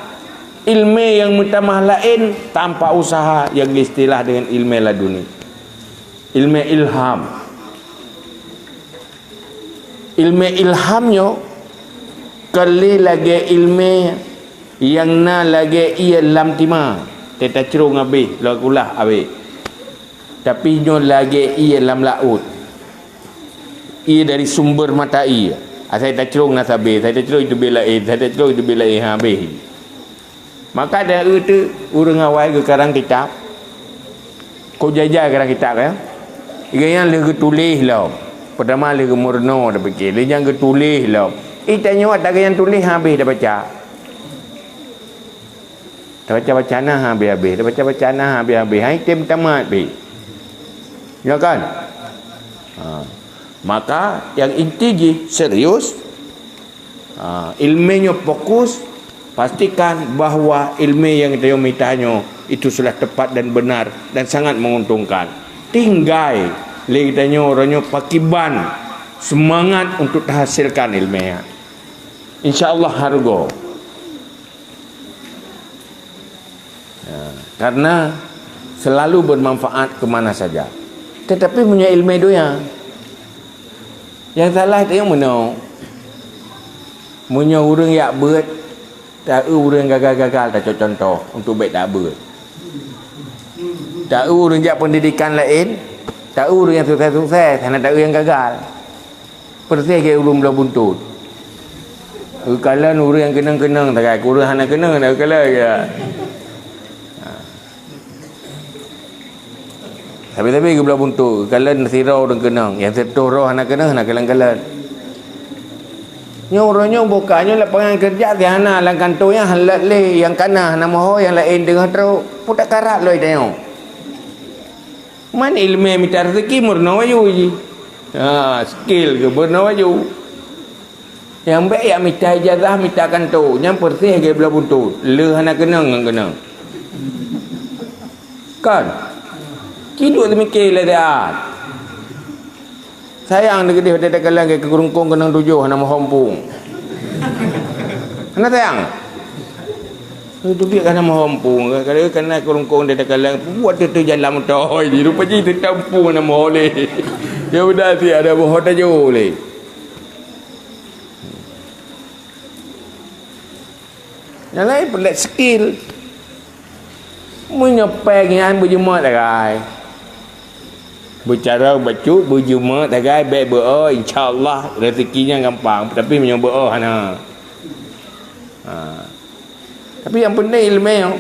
iéleumé nyang meutamah laén tanpa usaha nyang geuistilah deungon iéleumé laduni. Iéleumé ilham. Iéleumé ilham nyoe kon lé lagée iéleumé nyang na lagée ié lam tima, teuh tacrông habéh, lôn kulah habéh. Tapi nyoe lagée ié lam laôt. Ié dari sumber mata ié. Asai tacrông na sabé, asai tacrông teubiet laén, asai tacrông teubiet laén, ha, habéh. Maka dan eu teuh ureuëng awai geukarang kitab. Kok jai-jai karang kitab, ya? Gobnyan lheueh geutuléh lom. Peutama lheueh geumeurunoe, tapiké, lheueh nyan geutuléh lom. Ih, tanyoe ata gobnyan tuléh, ha, habéh tabaca. Tabaca-baca na habéh-habéh, tabaca-baca na habéh-habéh, hai tem tamat pih. Ya kan? Ha. Maka yang inti jih serius. Ha, iéleumé nyoe fokus, pastikan bahwa iéleumé nyang tanyoe mita nyoe itu sudah tepat dan benar dan sangat menguntungkan. Tinggai lé tanyoe uroe nyoe pakiban semangat untuk tahasilkan iéleumé nyan. Insya Allah hareuga. Ya, karena selalu bermanfaat ke mana saja. Tetapi meunyoe iéleumé donya, nyang salah teuh meunoe. Meunyoe ureuëng jak beuet, ta-eu ureuëng gagal-gagal tacok contoh untuk bék tabeuet. Ta-eu ureuëng jak pendidikan laén, ta-eu ureuëng nyang sukses-sukses, hana ta-eu nyang gagal. Persis lagée ureuëng bloe buntut. Geukalon ureuëng nyang keunong-keunong sagai, ureuëng hana keunong hana geukalon, ya. Ha. Tapi-tapi geubloe buntot, kalon sidroe ureueng keunong, nyang sireutôh droe hana keunong, hana kalon-kalon. Nyoe uroe nyoe buka nyoe lapangan keureuja si hana lam kantô nyan, hana lé nyang kana, hana meuho nyang laén teungoh trok, peue takarab lom tanyoe. Man ileumèe mita reuzeki meurunoe aju jih. Ha, skill geuh meurunoe aju. Nyang bèk jak mita ijazah, mita kantô, nyan peureséh geubloe buntot, le hana keunong ngon keunong. Kan? Ci duek teumike lé siat. Sayang teuh keudeh watèe takalon keu keurungkong keunong tujoh hana meuho muphom. Hana sayang? Teubiet ka hana meuho muphom, kadang-kadang keurungkong watèe takalon, buet teuh jalan meutoe jih, rupa jih teutampu hana meuho lé. Ya udah si ada meuho tajo lé. Nyang laén peureulèe skill. Meunyoe péng nyan beujeumeut sagai, beucara bacut beujeumeut sagai, bèk beu-o, insya Allah rezeki nyan gampang. Tapi meunyoe beu-o hana. Ha. Tapi nyang peunteng ileumèe nyoe.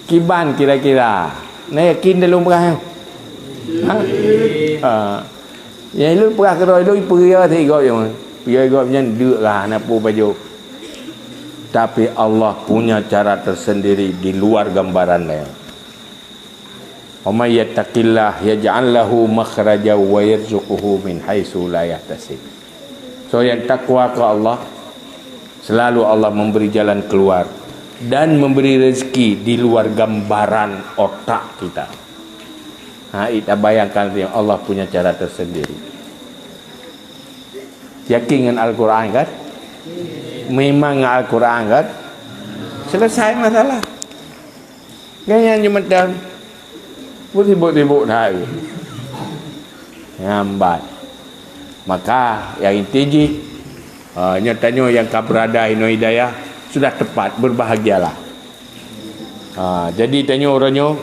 Kiban kira-kira. Na yakin dah lôn peugah nyoe? Ha? Ha. Nyang lôn peugah keudroe lôn peue ya si gob nyoe. Peue ya gob nyan deuk lah na peue pajoh. Tapi Allah punya cara tersendiri di luar gambaran lain. "Wa may yattaqillaha yaj'al lahu makhraja wa yarzuqhu min haitsu la yahtasib." So yang takwa ke Allah, selalu Allah memberi jalan keluar dan memberi rezeki di luar gambaran otak kita. Ha, kita bayangkan Allah punya cara tersendiri. Yakin dengan Al-Quran kan? Memang dengan Al-Quran kan? Selesai masalah. Kan nyan jeuet mantong. Beusibok-sibok that. Nyan ban. Maka, nyang inti jih, ha, nyoe tanyoe nyang ka beurada inoe hidayah, sudah tepat, berbahagialah. Ha, jadi tanyoe uroe nyoe,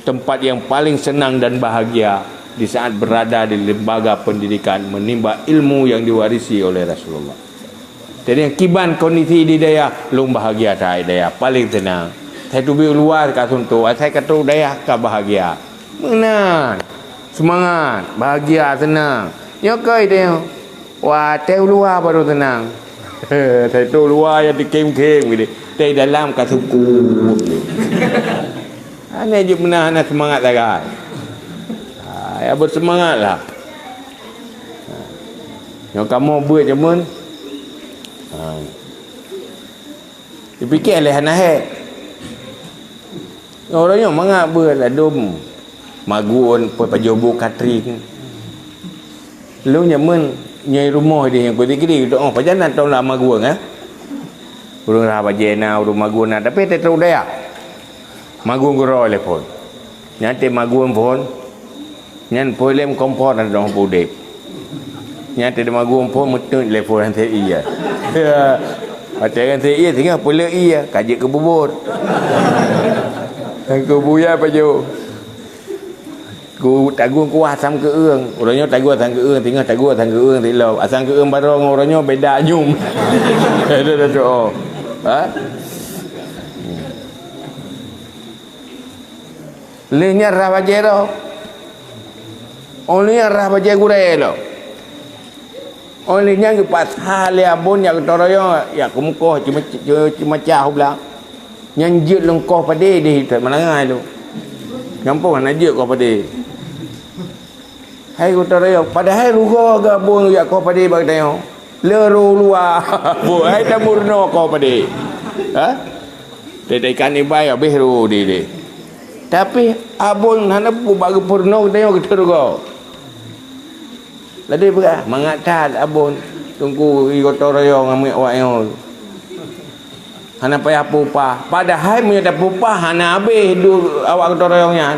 tempat yang paling senang dan bahagia di saat berada di lembaga pendidikan, menimba ilmu yang diwarisi oleh Rasulullah. Jadi, kiban kondisi di dayah, lôn bahagia that dayah, paléng teunang. Asai teubiet u luwa ka suntok, asai ka trok dayah ka bahagia. Meunan. Seumangat, bahagia, teunang. Nyoe keuh tanyoe. Watèe u luwa barô teunang. Asai trok u luwa ya dikém-kém gitu. Di dalam ka sukut. Hana jeuet meunan, hana seumangat sagai. Ha, ya beuseumangatlah. Ha. Nyoe kamoe beuet jameun. Ha. Dipike lé hana hék. Nyoe uroe nyoe mangat beuet ladôm magun, pajoh bu katring. Lôn jameun nyoe rumoh deh nyang kudikri, oh, pajan na tom lam magun, eh. Ureueng rah bajèe na, ureueng magun na, tapi tetap dayah. Magun keudroe lé phôn. Nyan teuh magun phôn. Nyan phôn lé kompor na dong udép. Nyan teuh magun phôn meuteut lé phôn han sép ie. Ya. Watèe han sép ie singoh peuleuek ie, ka jeuet keu bubot. Keu buya pajoh. Ku tagun kuah asam keueung. Uroe nyoe tagun asam keueung, singoh tagun asam keueung silop. Asam keueung barô ngon uroe nyoe beda nyum. Beda dah tu. Ha? Lheueh nyan rah bajèe droe. Oh, lheueh nyan rah bajèe gurèe lom. Oh, lheueh nyan geupaksa lé Abon jak gotong royong, jak keumeukoh, ceumeumacah u blang. Nyan jeuet lôn koh padé deh, meulangai lôn. Gampông hana jeuet koh padé. Hai gotong royong, padahai rugoe gabông jak koh padé bak tanyoe. Le rôh luwa. Boh, hai tameurunoe koh padé. Ha? Teuka ikan ibai habéh rôh di deh. Tapi Abon hana peue bak geupeurunoe tanyoe geuteuk rugoe. Laju peugah, mangat that Abon, Teungku, i gotong royong ngon miet awak nyoe. Hana payah peupah. Padahai meunyoe tapeupah hana habéh duek awak gotong royong nyan.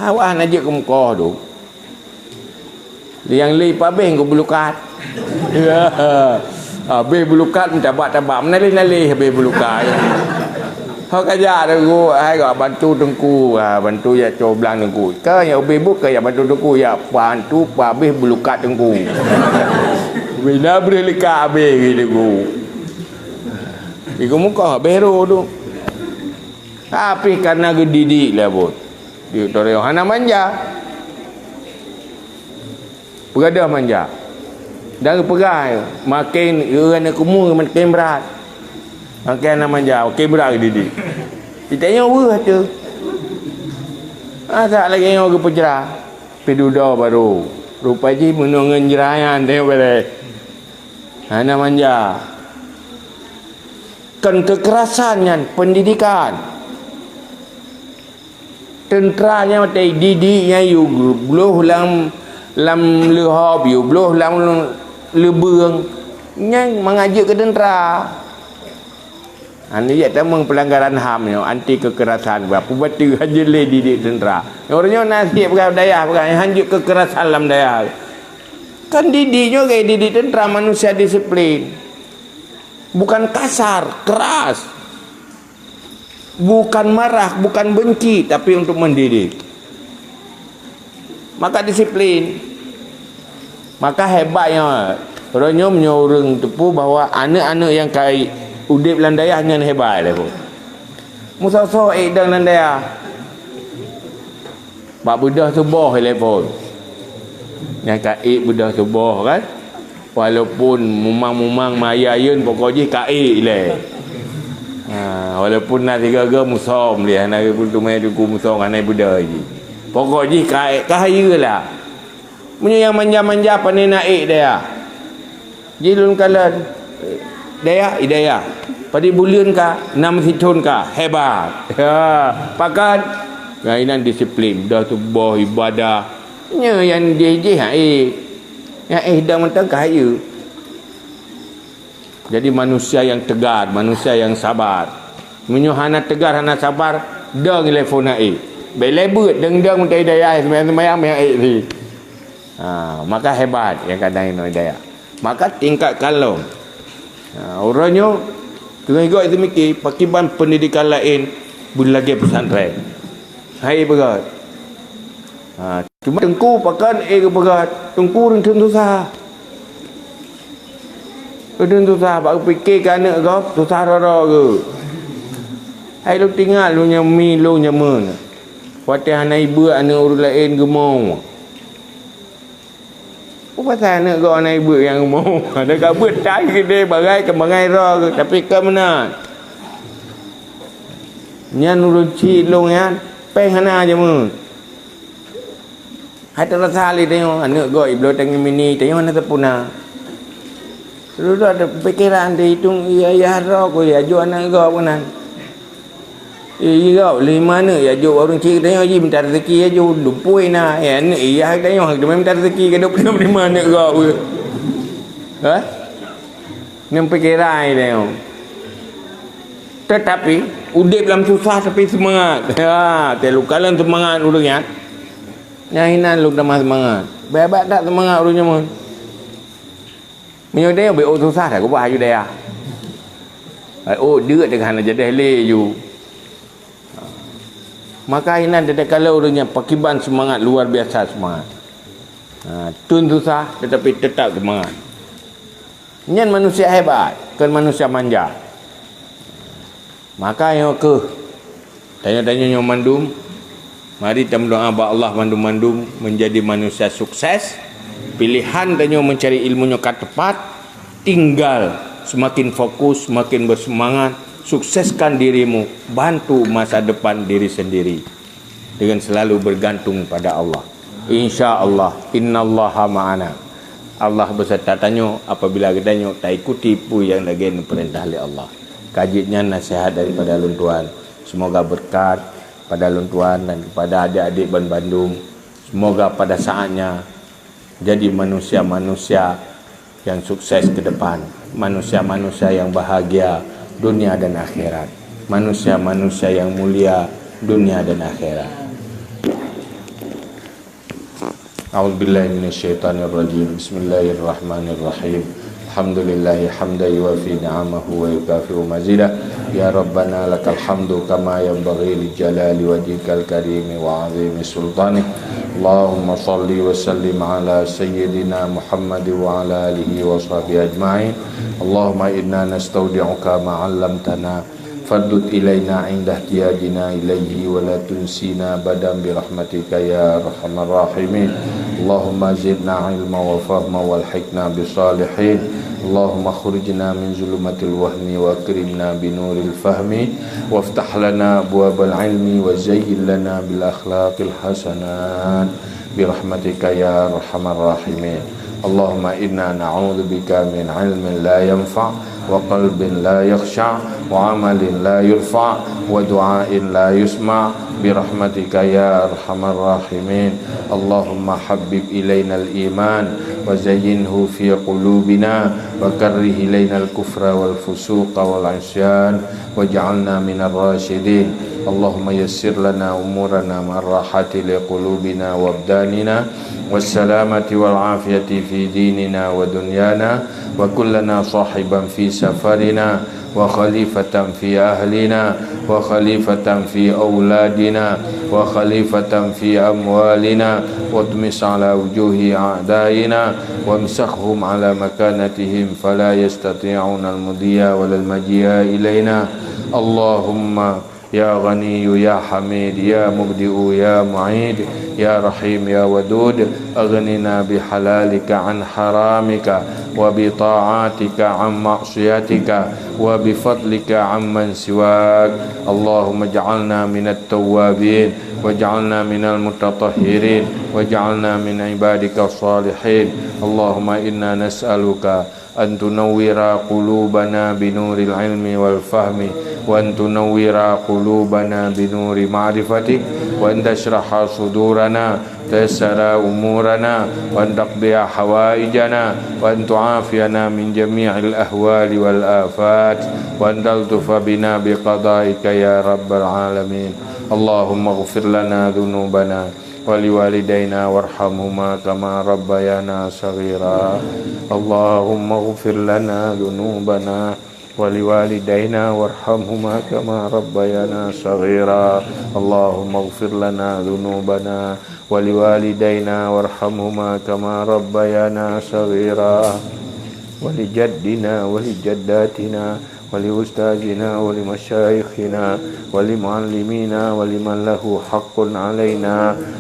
Awak hana jeuet keu mukoh tu. Nyang lé pabéh ngon beulukat. Ya. Habéh beulukat meutabak-tabak, meunaléh-naléh habéh beulukat. Ho ka jak teungku, hai gak bantu teungku, ha, bantu jak coblang teungku. Ka nyang ubé buet ka jak bantu teungku, jak bantu pabéh beulukat teungku. Bila breuh leukat habéh teungku. Iku mukoh habéh roh tu. Tapi karena geudidik lé buet. Di utoe hana manja. Peugadôh manja. Dan geupeugah, makin ureuëng aneuk kumu makin brat. Makin hana manja, makin brat geudidik. Kita nyoe weueh tu. Masa lagée nyoe geupeujra. Pi dudoe baru. Rupa jih meunongon jra nyan teuh beureh. Hana manja. Kon keukerasan nyan pendidikan. Teuntra nyan watée didik nyan yue bloh lam, lam leuhop, yue bloh lam leubeueng. Nyan mangat jeuet keu teuntra. Hana jeuet tamong peulanggaran ham nyoe, anti keukerasan, bah, peue bateue hana jeuet lé didik teuntra. Nyoe ureuëng nyoe na siek peugah dayah, peugah hana jeuet keukerasan lam dayah. Kan didik nyoe gaya didik teuntra manusia disiplin. Bukan kasar, keras. Bukan marah, bukan benci, tapi untuk mendidik. Maka disiplin. Maka hebatnya. Uroe nyoe meunyoe ureuëng teupeu bahwa aneuk-aneuk nyang ka udeb lam dayah nyan hebat lé pun. Musoh-soh ék dong lam dayah. Bak beudôh tuboh lé pun. Nyang ka ék beudôh tuboh kan. Walaupun mumang-mumang maya yeun pokok jih ka ék lé. Ha, walaupun na sigoe-goe musom lé, hana geupeuteumé teungku musom hana beudôh jih. Pokok jih ka ék, ka hayeue lah. Meunyoe nyang manja-manja pane na ék dayah. Jih lôn kalon dayah, i dayah. Padit buleuen ka, nam sithon ka, hebat. Ha, pakat. Nyan inan disiplin, dah tuboh ibadah. Nyoe nyang jih-jih ha ék. Nyang ék dang mantong ka hayeue. Jadi manusia yang tegar, manusia yang sabar. Meunyoe hana tegar, hana sabar, dong lé phon ha ék. Bèk lé beuet, dong-dong mantong i dayah, seumayang-seumayang mantong ha ék si. Ha, maka hebat nyang kadang inoe dayah. Maka tingkat kalon. Ha, uroe nyoe teungoh gob teumiki pakiban pendidikan laén beulagèe pesantren. Hai beugöt. Ha, cuma teungku pakon ék geupeugöt, teungku rinteun susah. Rinteun susah bak geupiké keu aneuk gob, susah rot-rot geuh. Hai lôn teuingat lôn nyang mi lôn jameun. Watèe hana ibeuet aneuk ureueng laén geumoe. Peue pasai aneuk gob hana ibeuet nyang geumoe? Ada ka beuet tai keudeh bagai keu bangai droe geuh, tapi ka meunan. Nyan ureueng chik lôn nyan, péng hana jameun. Hai tarasa lé tanyoe, aneuk gob ibloe tangieng mini, tanyoe hana teupuna. Dudoe pikéran teuitong, iya, iya droe ku, iya jok aneuk gob keunan. Eh, iya gob, lima aneuk ya jok ureueng chik tanyoe jih mita rezeki ya jok, lumpui na. Ya aneuk iya tanyoe, teuma mita rezeki ka dua puluh lima aneuk gob. Ha? Nyan pikéran tanyoe. Tetapi, udép lam susah tapi seumangat. Ha, teuh lôn kalon seumangat ureueng nyan. Nyang inan lôn tamah seumangat. Bèk-bèk that seumangat ureueng nyoe. Meunyoe dayah bèk ôk susah that, geuba aju dayah. Bèk ôk deuk teuka hana jadeh lé ju. Maka inan teuka lé ureueng nyan pakiban seumangat, luar biasa seumangat. Ha, tun susah tetapi tetap seumangat. Nyan manusia hebat, kon manusia manja. Maka nyoe keuh, tanyoe-tanyoe nyoe mandum, mari tameudoa bak Allah mandum-mandum menjadi manusia sukses. Pilihan tanyoe mencari ilmu nyoe ka tepat, tinggal semakin fokus, semakin bersemangat, sukseskan dirimu, bantu masa depan diri sendiri. Dengan selalu bergantung pada Allah. Insya Allah, innallaha ma'ana. Allah beserta tanyoe apabila geutanyoe taikuti peue nyang lagèe neupeurintah lé Allah. Ka jeuet nyan nasihat daripada lôn tuan. Semoga berkat pada lôn tuan dan kepada adik-adik ban bandum. Semoga pada saatnya jadi manusia-manusia yang sukses ke depan, manusia-manusia yang bahagia dunia dan akhirat, manusia-manusia yang mulia dunia dan akhirat. A'udzubillahi minasyaitonirrajim. Bismillahirrahmanirrahim. Alhamdulillahi hamdan yuwafi ni'amahu wa yukafi'u mazidah. Ya Rabbana lakal hamdu kama yanbaghi li jalali wajhikal karimi wa azimi sultanik. Allahumma salli wa sallim ala sayyidina Muhammad wa ala alihi wa sahbihi ajma'in. Allahumma inna nastaudi'uka ma 'allamtana فاردد إلينا عند احتياجنا إليه ولا تنسنا أبدا برحمتك يا أرحم الراحمين. اللهم زدنا علما وفهما والحقنا بالصالحين. اللهم أخرجنا من ظلمات الوهم وأكرمنا بنور الفهم وافتح لنا أبواب العلم وزين لنا بالأخلاق الحسنات برحمتك يا أرحم الراحمين. اللهم إنا نعوذ بك من علم لا ينفع وقلب لا يخشع وعمل لا يرفع ودعاء لا يسمع برحمتك يا أرحم الراحمين. اللهم حبب إلينا الإيمان وزينه في قلوبنا وكره إلينا الكفر والفسوق والعصيان واجعلنا من الراشدين. اللهم يسر لنا أمورنا مع الراحة لقلوبنا وأبداننا والسلامة والعافية في ديننا ودنيانا، وكن لنا صاحبا في سفرنا، وخليفة في أهلنا، وخليفة في أولادنا، وخليفة في أموالنا، واطمس على وجوه أعدائنا، وامسخهم على مكانتهم فلا يستطيعون المضي ولا المجيء إلينا. اللهم يا غني يا حميد، يا مبدئ يا معيد، يا رحيم يا ودود، أغننا بحلالك عن حرامك، وبطاعتك عن معصيتك، وبفضلك عمن سواك. اللهم اجعلنا من التوابين، واجعلنا من المتطهرين، واجعلنا من عبادك الصالحين. اللهم إنا نسألك أن تنور قلوبنا بنور العلم والفهم، وأن تنور قلوبنا بنور معرفتك، وأن تشرح صدورنا، تيسر أمورنا، وأن تقضي حوائجنا، وأن تعافينا من جميع الأهوال والآفات، وأن تلطف بنا بقضائك يا رب العالمين. اللهم اغفر لنا ذنوبنا ولوالدينا وارحمهما كما ربيانا صغيرا. اللهم اغفر لنا ذنوبنا ولوالدينا وارحمهما كما ربيانا صغيرا. اللهم اغفر لنا ذنوبنا ولوالدينا وارحمهما كما ربيانا صغيرا. ولجدنا ولجداتنا ولأستاذنا ولمشايخنا ولمعلمينا ولمن له حق علينا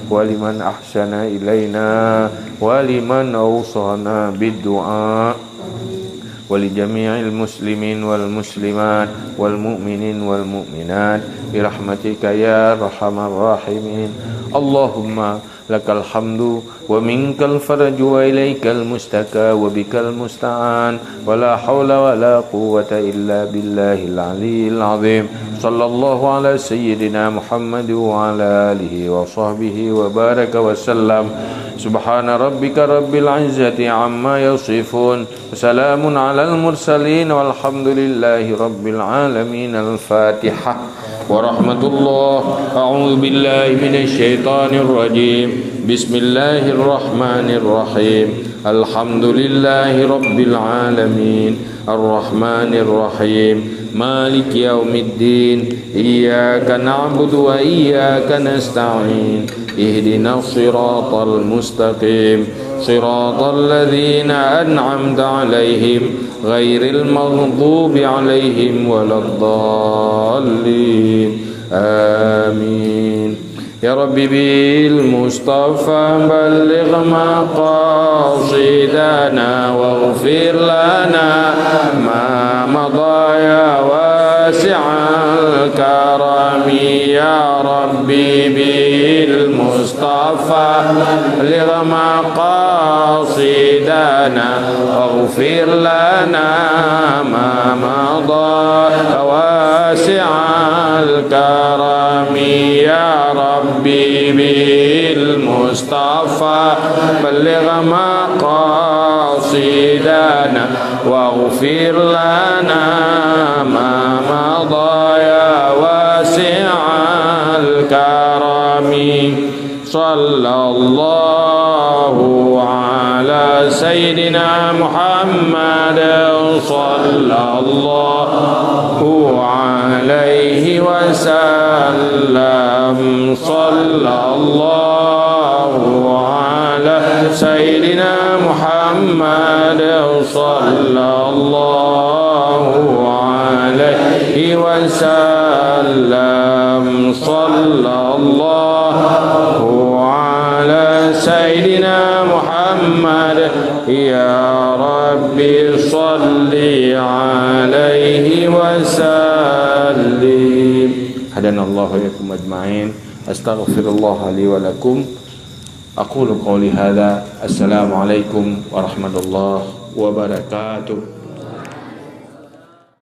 ولمن أحسن إلينا ولمن أوصانا بالدعاء ولجميع المسلمين والمسلمات والمؤمنين والمؤمنات برحمتك يا أرحم الراحمين. اللهم لك الحمد ومنك الفرج وإليك المشتكى وبك المستعان ولا حول ولا قوة إلا بالله العلي العظيم. صلى الله على سيدنا محمد وعلى آله وصحبه وبارك وسلم. سبحان ربك رب العزة عما يصفون. وسلام على المرسلين والحمد لله رب العالمين. الفاتحة. ورحمة الله. أعوذ بالله من الشيطان الرجيم. بسم الله الرحمن الرحيم. الحمد لله رب العالمين. الرحمن الرحيم. مالك يوم الدين. إياك نعبد وإياك نستعين. اهدنا الصراط المستقيم. صراط الذين أنعمت عليهم غير المغضوب عليهم ولا الضالين. آمين. يا رب بالمصطفى بلغ مقاصدنا واغفر لنا ما مضى يا واسع الكرم. يا رب بالمصطفى بلغ مقاصدنا واغفر لنا ما مضى واسع الكرم. يا رب بالمصطفى بلغ مقاصدنا واغفر لنا ما مضى يا واسع الكرم. صلى الله على سيدنا محمد، صلى الله عليه وسلم، صلى الله على سيدنا محمد، صلى الله عليه عليه وسلم. صلى الله على سيدنا محمد. يا رب صل عليه وسلم. هدانا الله وإياكم أجمعين. أستغفر الله لي ولكم. أقول قولي هذا. السلام عليكم ورحمة الله وبركاته.